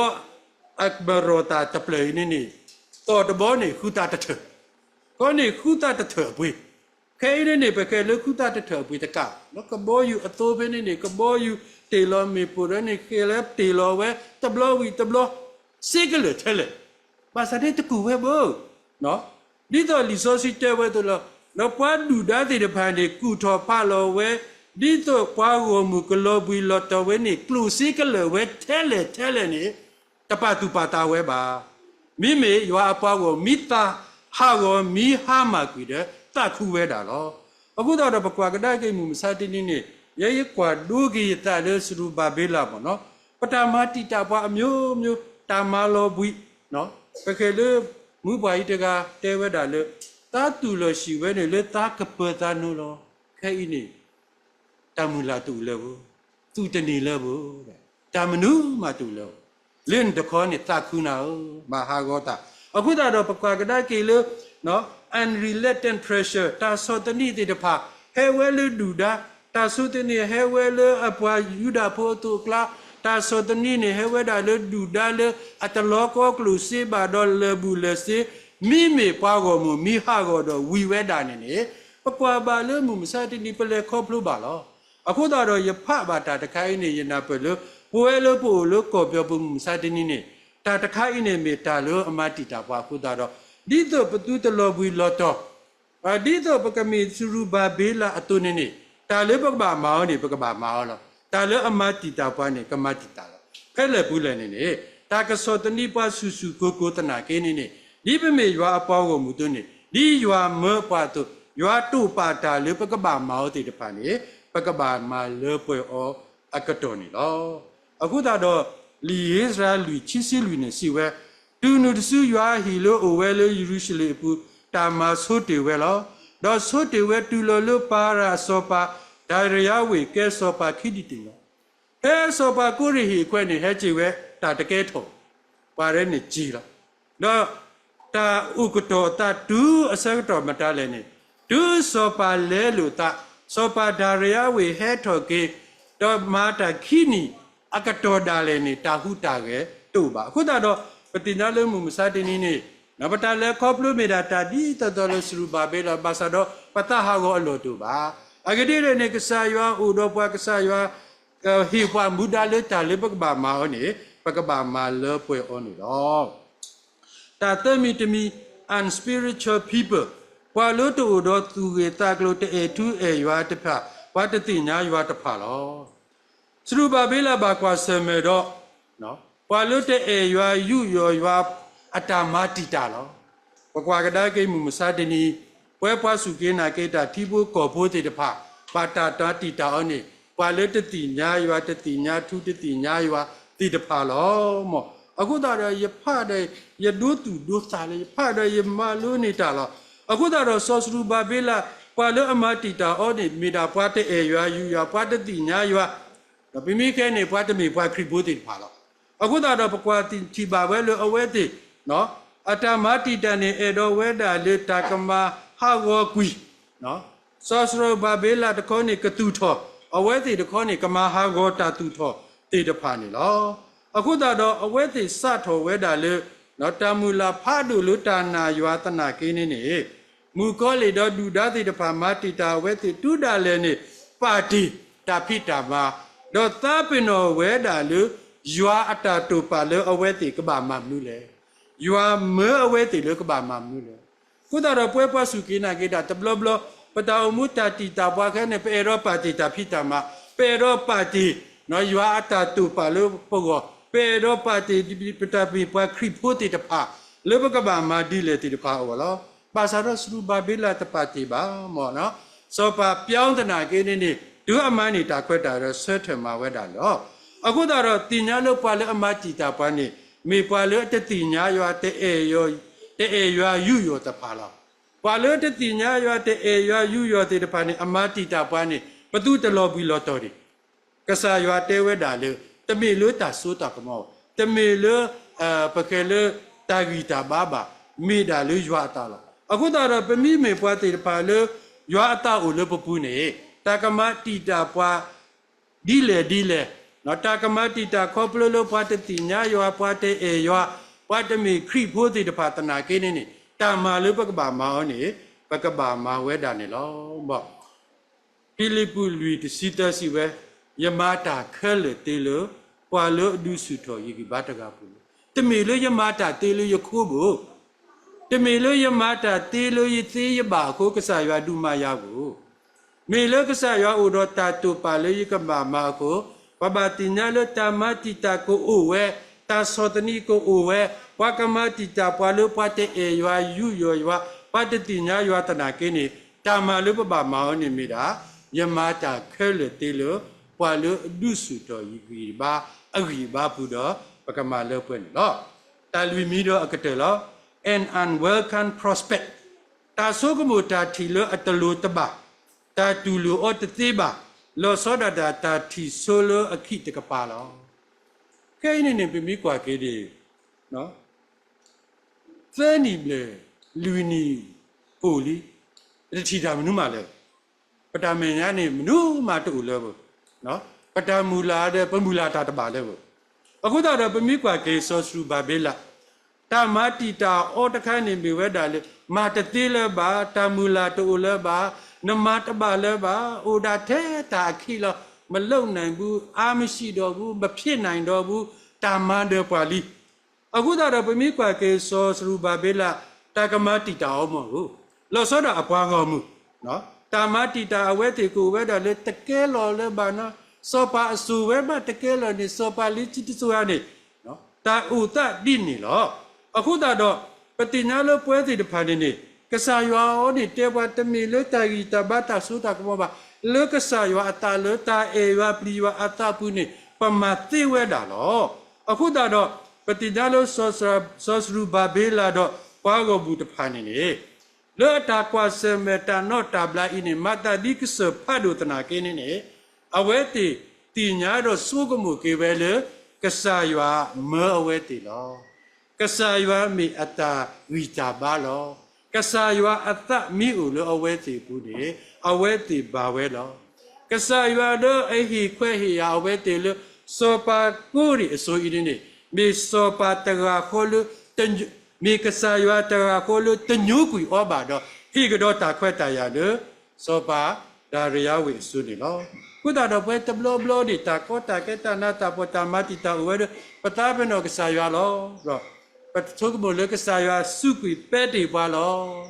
အမၤရီၤသးတဖျၢၣ်အံၤန့ၣ်န့ၣ် သီၣ်တဘီန့ၣ် ဃုသးတထၢၣ်, ခီန့ၣ်ဃုသးတထၢၣ်အပှ့ၤ, ခဲအံၤန့ၣ်န့ၣ် ပဃဲၤလၢဃုသးတထၢၣ်အပှ့ၤတကး, ကဘီယူၤအသိဖဲန့ၣ်န့ၣ် ကဘီယူၤတ့ၢ်လီၤမ့ၣ်ပိၢ်ဒီးန့ၣ် ဃဲၤလၢတ့ၢ်လီၤဝဲ တဘျီဝံၤတဘျီ စ့ကလၢာ်ထဲလဲၣ်, ဘၣ်ဆၣ်န့ၣ်တကူၣ်ဝဲဘၣ် ဒ်သိးလံာ်စီဆှံတဲဝဲအသိးလီၤ. ဒီးပှၤဒုၣ်ဒါသ့ၣ်တဖၣ်န့ၣ် ကူၣ်ထီၣ်ဖးလီၤဝဲ, ဒ်သိးပှၤဂီၢ်မုၢ်ကလီၤဘှံးလီၤတီၤဝဲန့ၣ် ကျိၣ်စ့ကလၢာ်ဝဲထဲလဲၣ်ထဲလဲၣ်န့ၣ် တပာ်သူၣ်ပာ်သးဝဲဘၣ်. မ့မ့ၢ်ယွၤအပှၤဂီၢ်မံသးဟးဂီၤမံဟါမၢ်ကွံာ်ဒီး သးခုဝဲဒၣ်လီၤ. အဃိသတးဒီး ပကွၢ်ကဒါက့ၤမုၢ်မဆါတနံၤန့ၣ် ယဲယကွၢ်ဒိက့ၤယသးလၢစရူၤဘၤဘ့လးမ့ၢ်နီၤ, ပတၢ်မၤတံာ်တာ်ပှၤအမျိုးမျိုး တၢ်မၤလီၤဘှံး ပဃဲၤလၢ မုၢ်ပှၢ်အံၤတဂၤတဲဝဲဒၣ်လၢ သးတူၢ်လီၤဆံးဝဲန့ၣ်လၢသးကပၢၤသးနိလီၤ. ခဲအံၤန့ၣ် တၢ်မုၢ်လၢ်တူၢ်လၢပှဲၤ, သူၣ်တန့ၢ်လၢပှဲၤ, တၢ်မနုၤမးတူၢ်လၢပှဲၤ, လၢနတခီန့ၣ်သးခုနၤဧၢ, မၤဟးဂီၤတၢ်. အဃိသတးဒီးပကွၢ်ကဒါက့ၤလၢ unrelenting pressure တၢ်ဆီၣ်သနံးသ့ၣ်တဖၣ် ဟဲဝဲလၢဒုၣ်ဒါ, တၢ်ဆီၣ်သနံးဟဲဝဲလၢအပှၤယူဒၤဖိအသိးအကျါ, တၢ်ဆီၣ်သနံးန့ၣ် ဟဲဝဲဒၣ်လၢဒုၣ်ဒါလၢအတလီၤကီကျိၣ်စ့ဘၣ်ဒီးလၢာ်ဘူၣ်လၢာ်စ့, မ့မ့ၢ်ပှၤဂီၢ်မုၢ်မံဟးဂီၤဒီးဝံၤဝဲဒၣ်န့ၣ်န့ၣ် ပကွၢ်ဘၣ်လၢမုၢ်မဆါတနံၤ ပလဲၤခီဖျိဘၣ်လီၤ. အဃိသတးဒီးယဖးဘၣ်တၢ်တခါအံၤန့ၣ် ယနၢ်ပၢၢ်လၢ ပဝဲလၢပအိၣ်လၢကီၢ်ပယီၤပူၤမုၢ်မဆါတနံၤန့ၣ် တၢ်တခါအံၤန့ၣ်မ့ၢ်တၢ်လၢအမၤတံာ်တာ်ပှၤအဃိသတးဒီး ဒ်သိးပသုတလီၤဘှံးလီၤတီၤ ဒ်သိးပကမ့ၢ်စရူၤဘၤဘ့လးအသိးန့ၣ်န့ၣ် တၢ်လၢပကဘၣ်မၤအီၤန့ၣ် ပကဘၣ်မၤအီၤလီၤ. တၢ်လၢအမၤတံာ်တာ်ပှၤန့ၣ် ကမၤတံာ်တာ်လီၤ. ဖဲလဲၣ်ပူၤလဲၣ်န့ၣ်န့ၣ် တၢ်ကဆီၣ်သနံးပှၤဆူၣ်ဆူၣ်ကိၢ်ကိၢ်သနာ်က့န့ၣ်န့ၣ် ဒ်ပမ့ၢ်ယွၤအပှၤဂီၢ်မုၢ်အသိးန့ၣ် ဒ်ယွၤမၢပှၤအသိး ယွၤတိာ်ပာ်တၢ်လၢပကဘၣ်မၤအီၤသ့ၣ်တဖၣ်န့ၣ် ပကဘၣ်မၤလၢပှဲၤအီၤအကတီၢ်န့ၣ်လီၤ. အဃိသတးဒီး လံာ်ဧ့စြၤလွံၢ် ခံဆံလွံၢ်န့ၣ်စံးဝဲ, တုၤနုၤတစုယွၤအဟံၣ်လၢအိၣ်ဝဲလၢ ယရူၤၡလ့ၣ်အပူၤ တၢ်မၤဆိတ့ၢ်ဝဲလီၤ. ဒီးဆိတ့ၢ်ဝဲတုၤလီၤလၢပၤရၣ်အစီၤပၤ ဒၤရယၤဝ့ၢ် ကဲစီၤပၤခံဒံၣ်တ့ၢ်လီၤ. ဖဲစီၤပၤကိရ့ၣ်ဟ့ၣ်အခွဲးန့ၣ် ဟဲက့ၤဝဲ တၢ်တကဲထီၣ် ပှၤရဲန့ၣ်က့ၤလီၤ. ဒီးတၢ်အိၣ်ကတီၤအသးတုၤအဆၢကတီၢ်မတၤလဲၣ်န့ၣ် တုၤစီၤပၤလဲလိာ်သး, စီၤပၤဒၤရယၤဝ့ၢ်ဟဲထီၣ်က့ၤ ဒီးမၤတၢ်ခံနံၣ်အကတီၢ်ဒၣ်လဲာ်န့ၣ် တၢ်ဟူးတၢ်ဂဲၤတအိၣ်ဘၣ်. အဃိသတးဒီး ပသ့ၣ်ညါလၢမုၢ်မဆါတနံၤန့ၣ် ပတၢ်လဲၤခီဖျိမ့ၢ်ဒၣ်တၢ်ဒ်သိးသိးလၢစရူၤဘၤဘ့လး ဘၣ်ဆၣ်ဒီး ပသးဟးဂီၤအလီၢ်တအိၣ်ဘၣ်. အဂ့ၢ်ဒ်လဲၣ်န့ၣ် ကစၢ်ယွၤအိၣ်ဒီးပှၤ ကစၢ်ယွၤ ဟ့ၣ်ပှၤမူဒါလၢတၢ်လၢပကဘၣ်မၤအီၤန့ၣ် ပကဘၣ်မၤလၢပှဲၤအီၤန့ၣ်လီၤ. တၢ်သၢမံၤတမံၤ unspiritual people ပှၤလၢတအိၣ်ဒီးသူၣ်ဂ့ၤသးကျိၤ တအဲၣ်ထူအဲၣ်ယွၤတဖၣ်, ပှၤတသ့ၣ်ညါယွၤတဖၣ်လီၤ. စရူၤဘၤဘ့လးဘၣ်ကွၢ်ဆၢၣ်မဲာ်ဒီး ပှၤလၢတအဲၣ်ယွၤယူးယီၣ်ယွၤအတၢ်မၤတံာ်တာ်လီၤ. ပကွၢ်ကဒါက့ၤမုၢ်မဆါတနံၤ ပဝဲပှၤစူၢ်က့ၤနာ်က့ၤတၢ်ထံဖိကီၢ်ဖိသ့ၣ်တဖၣ် ဘၣ်တၢ်မၤတံာ်တာ်အီၤန့ၣ် ပှၤလၢတသ့ၣ်ညါယွၤ တသ့ၣ်ညါထူတသ့ၣ်ညါယွၤသ့ၣ်တဖၣ်လီၤ. အဃိသတးဒီးယဖးဒီး ယဒိသူၣ်ဒိသးလၢ ယဖးဒီးယမၤလိန့ၢ်တၢ်လီၤ. အဃိသတးဒီးစီၤစရူၤဘၤဘ့လး ပှၤလၢအမၤတံာ်တာ်အီၤန့ၣ် မ့ၢ်ဒၣ်ပှၤတအဲၣ်ယွၤယူးယွၤ ပှၤတသ့ၣ်ညါယွၤ ဒီးပမ့ၢ်ဃဲန့ၣ် ပှၤတမ့ၢ်ပှၤခရံာ်ဖိသ့ၣ်တဖၣ်လီၤ. အဃိသတးဒီးပကွၢ်ထံၣ်ဘၣ်ဝဲလၢအဝဲသ့ၣ် အတၢ်မၤတံာ်တာ်န့ၣ် အဲၣ်ဒိးဝဲဒၣ်လၢတၢ်ကမၤဟးဂီၤကွံာ် စီၤစရူၤဘၤဘ့လးတခီန့ၣ်ကသူၣ်ထီၣ်, အဝဲသ့ၣ်တခီန့ၣ် ကမၤဟးဂီၤတၢ်သူၣ်ထီၣ်သ့ၣ်တဖၣ်န့ၣ်လီၤ. အဃိသတးဒီးအဝဲသ့ၣ်စးထီၣ်ဝဲဒၣ်လၢ တၢ်မုၢ်လၢ်ဖးဒိၣ်လၢတၢ်နာ်ယွၤသနာ်က့န့ၣ်န့ၣ် မုၣ်ကီၤလံၢ်ဒီးဒုၣ်ဒါသ့ၣ်တဖၣ်မၤတံာ်တာ်အဝဲသ့ၣ်တုၤဒၣ်လဲာ်န့ၣ် ပာ်တ့ၢ်တၢ်ဖံးတၢ်မၤ, ဒီးသးပ့ၤနီၣ်ဝဲဒၣ်လၢ ယွၤအတၢ်တိာ်ပာ်လၢအဝဲသ့ၣ်ကဘၣ်မၤမနုၤလဲၣ်. ယွၤမၢအဝဲသ့ၣ်လၢကဘၣ်မၤမနုၤလဲၣ်. အဃိသတးဒီးပဝဲပှၤစူၢ်က့ၤနာ်က့ၤတၢ်တဘျီဘျီ ပတၢ်အိၣ်မူတၢ်တံာ်တာ်ပှၤခဲန့ၣ် ပအဲၣ်ဒိးပာ်တ့ၢ်တၢ်ဖံးတၢ်မၤ, ပအဲၣ်ဒိးပာ်တ့ၢ် ယွၤအတၢ်တိာ်ပာ်လၢပဂီၢ်, ပအဲၣ်ဒိးပာ်တ့ၢ်ပတၢ်မ့ၢ်ပှၤခရံာ်ဖိသ့ၣ်တဖၣ် လၢပကဘၣ်မၤဒ်လဲၣ်သ့ၣ်တဖၣ်အဂီၢ်လီၤ. ဘၣ်ဆၣ်ဒီးစရူၤဘၤဘ့လးတပာ်တ့ၢ်ဘၣ်မ့ၢ်နီၤ, စီၤပၤပျီသနာ်က့န့ၣ်န့ၣ် တုၤအမၤန့ၢ်တၢ်ခွဲးတၢ်ယာ်ဒီးဆၢထၢၣ်မၤဝဲဒၣ်လီၤ. အဃိသတးဒီးသ့ၣ်ညါလၢပှၤလၢအမၤတံာ်တာ်ပှၤန့ၣ် မ့ၢ်ပှၤလၢအတသ့ၣ်ညါယွၤ တအဲၣ်ယွၤယူးယီၣ်တဖၣ်လီၤ. ပှၤလၢတသ့ၣ်ညါယွၤ တအဲၣ်ယွၤယူးယီၣ်သ့ၣ်တဖၣ်န့ၣ် အမၤတံာ်တာ်ပှၤန့ၣ် ပသုတလီၤဘှံးလီၤတီၤန့ၣ် ကစၢ်ယွၤတဲဝဲဒၣ်လၢ တမ့ၢ်လၢတၢ်စိတၢ်ကမီၤ, တမ့ၢ်လၢ ပဃဲၤလၢတၢ်ဂံၢ်တၢ်ဘါဘၣ်, မ့ၢ်ဒၣ်လၢယွၤအသးလီၤ. အဃိသတးဒီးပမ့မ့ၢ်ပှၤသ့ၣ်တဖၣ်လၢ ယွၤအသးအိၣ်လၢပပူၤန့ၣ် တၢ်ကမၤတံာ်တာ်ပှၤဒ်လဲၣ်ဒ်လဲၣ်, တၢ်ကမၤတံာ်တာ်ခီဖျိလၢပှၤတသ့ၣ်ညါယွၤ, ပှၤတအဲၣ်ယွၤ, ပှၤတမ့ၢ်ခရံာ်ဖိသ့ၣ်တဖၣ်သနာ်က့န့ၣ်န့ၣ်, တၢ်မၤလၢပကဘၣ်မၤအီၤန့ၣ် ပကဘၣ်မၤဝဲဒၣ်န့ၣ်လီၤ. ဖံလံးပံးလွံၢ်တဆံသၢစံးဝဲ, ယမၤတၢ်ခဲလၢာ်သ့လၢ ပှၤလၢအဒုးဆူၣ်ထီၣ်ယဂံၢ်ဘါတဂၤအပူၤလီၤ. တမ့ၢ်လၢယမၤတၢ်သ့လၢယခိၣ်ဘၣ်, တမ့ၢ်လၢယမၤတၢ်သ့လၢယသ့ယဘၣ်အဃိ ကစၢ်ယွၤဒုးမၤယၤဘၣ်. မ့ၢ်လၢကစၢ်ယွၤအိၣ်ဒီးတၢ်တိာ်ပာ်လၢယကဘၣ်မၤအဃိ, ပဘၣ်သ့ၣ်ညါလၢတၢ်မၤတံာ်တာ်ကအိၣ်ဝဲ, တၢ်ဆီၣ်သနံးကအိၣ်ဝဲ, ပှၤကမၤတံာ်တာ်ပှၤလၢပှၤတအဲၣ်ယွၤ, ယူးယီၣ်ယွၤ, ပှၤတသ့ၣ်ညါယွၤသနာ်က့န့ၣ်, တၢ်မၤလၢပဘၣ်မၤအီၤန့ၣ်မ့ၢ်ဒၣ်, ယမၤတၢ်ခဲလၢာ်သ့လၢ ပှၤလၢအဒုးဆူၣ်ထီၣ်ယဂံၢ်ဘါအဂံၢ်အဘါပူၤဒီး ပကမၤလၢပှဲၤန့ၣ်လီၤ. တၢ်လွံၢ်မံၤဒီးအကတၢၢ်လီၤ. An unwelcome prospect, တၢ်ဆိကမိၣ်တၢ်ထံၣ်လၢအတလိၤတဘၣ်, တၢ်တူၢ်လိာ်အီၤတသ့ဘၣ်, လီၤဆီဒၣ်တၢ်တၢ်ထံၣ်ဆိလၢအခံးတကပၤလီၤ. ခဲအံၤန့ၣ်န့ၣ် ပမ့ၢ်ကွၢ်က့ၤဒ် သၢနံၣ်ဘျဲၣ်လွံၢ်နံၣ်အိၣ်လံ, ပတထံၣ်တၢ်မနုၤမးလၢၤ, ပတၢ်မဲာ်ညါန့ၣ် မနုၤမးတအိၣ်လၢၤဘၣ်, ပတၢ်မုၢ်လၢ်ဒီး ပမုၢ်လၢ်တၢ်တဘၣ်လၢၤဘၣ်. အဃိသတးဒီး ပမ့ၢ်ကွၢ်က့ၤစီၤစရူၤဘၤဘ့လး, တၢ်မၤတံာ်တာ်အီၤတခါန့ၣ်မ့ၢ်ဝဲဒၣ်လၢ မၤတသ့လၢၤဘၣ်, တၢ်မုၢ်လၢ်တအိၣ်လၢၤဘၣ်, နမၤတဘၣ်လၢၤဘၣ်, အိၣ်ဒၣ်ထဲတၢ်အခံးလီၤ, မလုပ်နိုင်ဘူး, အားမရှိတော့ဘူး, မဖြစ်နိုင်တော့ဘူး, တၢ်မၤဒၢးပှၤလံ. အဃိသတးဒီး ပမ့ၢ်ကွၢ်က့ၤစီၤစရူၤဘၤဘ့လး တၢ်ကမၤတံာ်တာ်အီၤမ့ၢ်ဧိၤ, လီၤဆီဒၣ်အပှၤဂီၢ်မုၢ်, တၢ်မၤတံာ်တာ်အဝဲသ့ၣ်ကအိၣ်ဝဲဒၣ်လၢတကဲလီၤလၢၤဘၣ်နီၤ, စီၤပၤအစိၤဝဲဘၣ်တကဲလီၤန့ၣ် စီၤပၤလၢခံတစိၤဧါန့ၣ် တၢ်အိၣ်သးဒ်န့ၣ်လီၤ. အဃိသတးဒီး ပသ့ၣ်ညါလၢပဝဲသ့ၣ်တဖၣ်န့ၣ်န့ၣ် ကစၢ်ယွၤအီၤန့ၣ်တဲပှၤတမ့ၢ်လၢတၢ်ဂံၢ်တၢ်ဘါတၢ်စိတၢ်ကမီၤဘၣ်, လၢကစၢ်ယွၤအသးလၢတၢ်အဲၣ်ယွၤပျံၤယွၤအသးပူၤန့ၣ် ပမၤသ့ဝဲဒၣ်လီၤ. အဃိသတးဒီး ပသ့ၣ်ညါလၢ စီၤစရူၤဘၤဘ့လးဒီးပှၤဂီၢ်မုၢ်တဖၣ်န့ၣ်န့ၣ် လၢအတၢ်ကွၢ်ဆၢၣ်မဲာ်တၢ်နီၣ်တၢ်ဘျါအံၤန့ၣ် မၤသးဒ်ကစၢၢ်ဖးဒိၣ်သနာ်က့န့ၣ်န့ၣ် အဝဲသ့ၣ်သ့ၣ်ညါဒီးဆိကမိၣ်က့ၤဝဲလၢ ကစၢ်ယွၤမၢအဝဲသ့ၣ်လီၤ. ကစၢ်ယွၤမ့ၢ်အတၢ်ဂံၢ်တၢ်ဘါလီၤ. ကစၢ်ယွၤအသးမ့ၢ်အိၣ်လၢအဝဲသ့ၣ်အပူၤန့ၣ် အဝဲသ့ၣ်ဘၣ်ဝဲလီၤ. ကစၢ်ယွၤလၢအဟ့ၣ်ခွဲးဟ့ၣ်ယာ်အဝဲသ့ၣ်လၢ စီၤပၤကိးရ့ၣ်အစိၤအံၤန့ၣ်န့ၣ် မ့ၢ်စီၤပၤတဂၤဃီလၢ မ့ၢ်ကစၢ်ယွၤတဂၤဃီလၢတညိကွံာ်အီၤဘၣ်ဒီး ဟ့ၣ်ကဒီးတၢ်ခွဲးတၢ်ယာ်လၢ စီၤပၤဒၤရံယၤဝ့ၢ်အစိၤန့ၣ်လီၤ. အဃိသတးဒီး ပဝဲတဘျီဘျီန့ၣ် တၢ်ကီတၢ်ခဲတၢ်နးတၢ်ဖှီၣ်တၢ်မၤတံာ်တာ်အိၣ်ဝဲဒီး ပသးပ့ၤနီၣ်ကစၢ်ယွၤလီၤ. ဒီးပဆိကမိၣ်လၢကစၢ်ယွၤစူးကွံာ်ပဲတ့ၢ်ပှၤလီ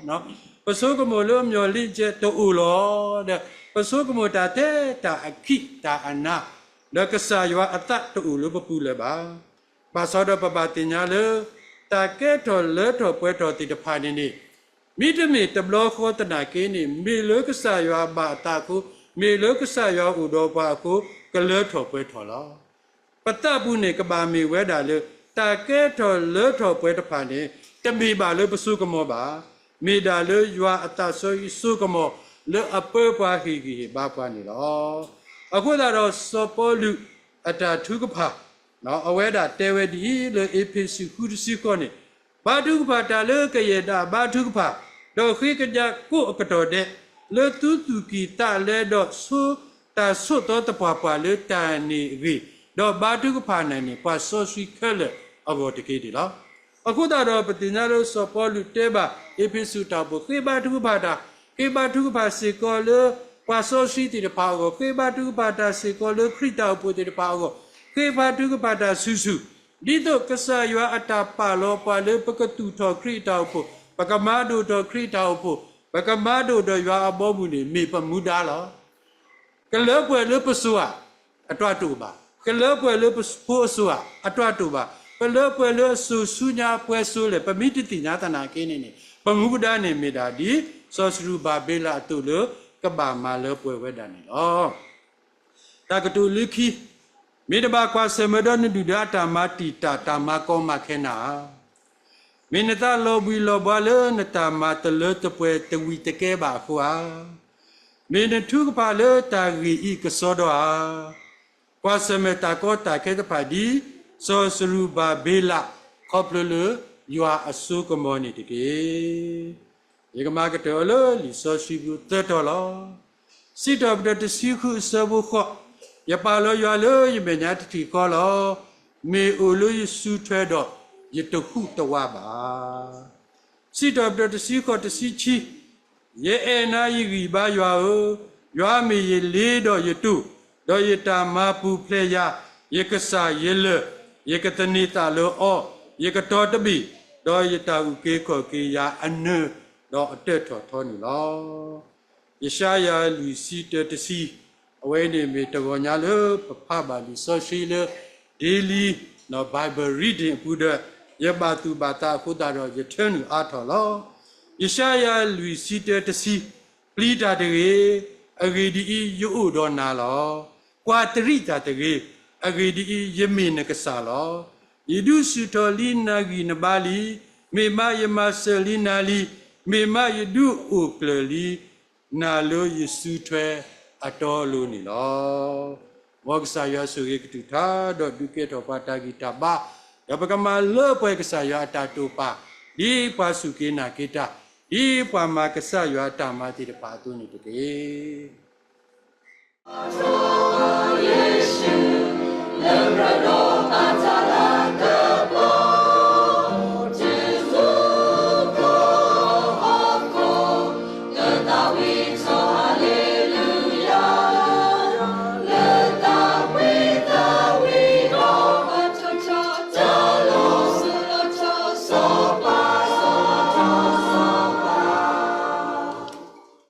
ၤ. ပဆိကမိၣ်လၢမျှော်လင့်ချက်တအိၣ်လီၤ. ဒီးပဆိကမိၣ်တၢ်ထဲတၢ်အခံးတၢ်အနါ ဒီးကစၢ်ယွၤအသးတအိၣ်လၢပပူၤလၢၤဘၣ်. ဘၣ်ဆၣ်ဒီးပဘၣ်သ့ၣ်ညါလၢ တၢ်ကဲထီၣ်လၢထီၣ်ပှဲၤထီၣ်သ့ၣ်တဖၣ်န့ၣ်န့ၣ် မ့တမ့ၢ်တဘျီဃီသနာ်က့န့ၣ် မ့ၢ်လၢကစၢ်ယွၤဘၣ်အသးအဃိ, မ့ၢ်လၢကစၢ်ယွၤအိၣ်ဒီးပှၤအဃိ ကလၢထီၣ်ပှဲၤထီၣ်လီၤ. ပသးပူၤန့ၣ် ကဘၣ်မ့ၢ်ဝဲဒၣ်လၢ တၢ်ကဲထီၣ်လၢထီၣ်ပှဲၤတဖၣ်န့ၣ် တမ့ၢ်ဘၣ်လၢပစိကမီၤဘၣ်. မ့ၢ်ဒၣ်လၢယွၤအသးစီဆှံစိကမီၤ လၢအပၢပှၤဟ့ၣ်ဂံၢ်ဟ့ၣ်ဘါပှၤန့ၣ်လီၤ. အဃိသတးဒီးစီၤပီလူးအတၢ်ထုကဖၣ် အဝဲဒၣ်တဲဝဲဒ်အံၤ လၢအ့းဖ့းစူးဃုတဆံဃိးန့ၣ်, ဘါထုကဖၣ်တၢ်လၢကယဲၢ်ဒၣ်ဘါထုကဖၣ်, ဒီးဃ့ကညးကိးအကတီၢ်ဒဲး, လၢသုသူၣ်ကံၢ်သးလဲဒီးဆိတၢ်ဆိးသီသပှၢ်ပှၢ်လၢတၢ်န့ၣ်အဂ့ၢ်, ဒီးဘါထုကဖၣ်နၤန့ၣ် ပှၤစီဆှံခဲလၢာ်အဂီၢ်တက့ၢ်န့ၣ်လီၤ. အဃိသတးဒီး ပသ့ၣ်ညါလၢစီၤပီလူးတဲဘၣ်အ့းဖ့းစူးတၢ်အိၣ်ဖှိၣ် ဃ့ဘါထုကဖၣ်တၢ်, ဃ့ဘါထုကဖၣ်စ့ၢ်ကီးလၢ ပှၤစီဆှံသ့ၣ်တဖၣ်အဂီၢ်, ဃ့ဘါထုကဖၣ်တၢ်စ့ၢ်ကီးလၢခရံာ်တၢ်အိၣ်ဖှိၣ်သ့ၣ်တဖၣ်အဂီၢ်, ဃ့ဘါထုကဖၣ်တၢ်ဆူၣ်ဆူၣ်, ဒ်သိးကစၢ်ယွၤအတၢ်ပာ်လီၤပှၤလၢပကသူၣ်ထီၣ်ခရံာ်အတၢ်အိၣ်ဖှိၣ်, ပကမၤဒိၣ်ထီၣ်ခရံာ်အတၢ်အိၣ်ဖှိၣ်, ပကမၤဒိၣ်ဒီးယွၤအဘီအမုၢ်န့ၣ် မ့ၢ်ပမူဒါလီၤ. ကလၢပှဲၤလၢပစိၤဧါ, အတၢ်တိာ်ဘၣ်. ကလၢပှဲၤလၢပဖိအစိၤဧါ, အတၢ်တိာ်ဘၣ်. ပလၢပှဲၤလၢအစိၤဆူညါပှဲၤစိၤလဲၣ်, ပမ့ၢ်တသ့ၣ်ညါသနာ်က့န့ၣ်န့ၣ် ပမူဒါန့ၣ်မ့ၢ်ဒၣ်ဒ် စီၤစရူၤဘၤဘ့လးအသိးလၢ ကဘၣ်မၤလၢပှဲၤဝဲဒၣ်န့ၣ်လီၤ. တၢ်ကတိၤလၢခံ, မ့ၢ်တဘၣ်ကွၢ်ဆၢၣ်မဲာ်ဒီးနဒုၣ်ဒါအတၢ်မၤတံာ်တာ်တၢ်မၤကီမၤခဲနၤဧါ. မ့ၢ်နသးလီၤဘှံးလီၤဘှါလၢနတၢ်မၤတလၢတပှဲၤတဝံၤတကဲဘၣ်အဃိဧါ. မ့ၢ်နထုကဖၣ်လၢတၢ်ဂ့ၢ်အံၤကစီဒီဧါ. ကွၢ်ဆၢၣ်မဲာ်တၢ်ကီတၢ်ခဲတဖၣ်ဒ် စီၤစရူၤဘၤဘ့လး ခီဖျိလၢယွၤအစိကမီၤန့ၣ်တက့ၢ်. ယကမၤကတၢၢ်အီၤလၢလံာ်စီဆှံပူၤသၢတီၤလီၤ. စံးထီၣ်ပတြၢၤတဆံဃုအဆၢဖိဃိး, ယပာ်လီၤယွၤလၢယမဲာ်ညါတထံၣ်ဃီလီၤ. မ့ၢ်အိၣ်လၢယစုထွဲဒီးယတဟူးတဝးဘၣ်. စံးထီၣ်ပတြၢၤတဆံဃိးတဆံခံ, ယအဲၣ်နၤယဂံၢ်ဘါယွၤဧၢ, ယွၤမ့ၢ်ယလ့ဒီးယတိၢ်, ဒီးယတၢ်မၤပူၤဖျဲးယၤ, ယကစၢ်ယလၢၢ်, ယကသန့ၤသးလၢအီၤ, ယကတီၤတဘ့ၣ်, ဒီးယတၢ်အုၣ်က့ၤခီၣ်က့ၤယၤအနၢၤ, ဒီးအတၢၢ်ထီၣ်ထီန့ၣ်လီၤ. ယၡါယၤလွံၢ်ဆံတၢတဆံ, အဝဲန့ၣ်မ့ၢ်တဂီၤညါလၢပဖးဘၣ်လံာ်စီဆှံလၢ daily Bible reading အပူၤဒီး ယဘၣ်သူၣ်ဘၣ်သးအဃိသတးဒီး ယထၢနုာ်အါထီၣ်လီၤ. ယၡါယၤလွံၢ်ဆံတၢတဆံ, ပျံၤတၢ်တဂ့ၤ, အဂ့ၢ်ဒ်အံၤ, ယအိၣ်ဒီးနၤလီၤ. ကွၢ်တရံးတၢ်တဂ့ၤ, အဂ့ၢ်ဒ်အံၤ, ယမ့ၢ်နကစၢ်လီၤ. ယဒုးဆူၣ်ထီၣ်လံနဂံၢ်နဘါလံ, မ့ၢ်မးယမၤစၢၤလံနၤလံ, မ့ၢ်မးယဒုးအိၣ်ကျၢၤလံ နၤလၢယစုထွဲအတီအလိၤန့ၣ်လီၤ. မ်ကစၢ်ယွၤဆိၣ်ဂ့ၤကတုၢ်ထါ ဒီးဒုးကဲထီၣ်ပှၤတၢ်ဂံၢ်တၢ်ဘါ, ဒီးပကမၤလၢပှဲၤကစၢ်ယွၤအတၢ်တိာ်ပာ်, ဒ်ပှၤစူၢ်က့ၤနာ်က့ၤတၢ်, ဒ်ပှၤမၤကစၢ်ယွၤအတၢ်မၤသ့ၣ်တဖၣ်အသိးန့ၣ်တက့ၢ်.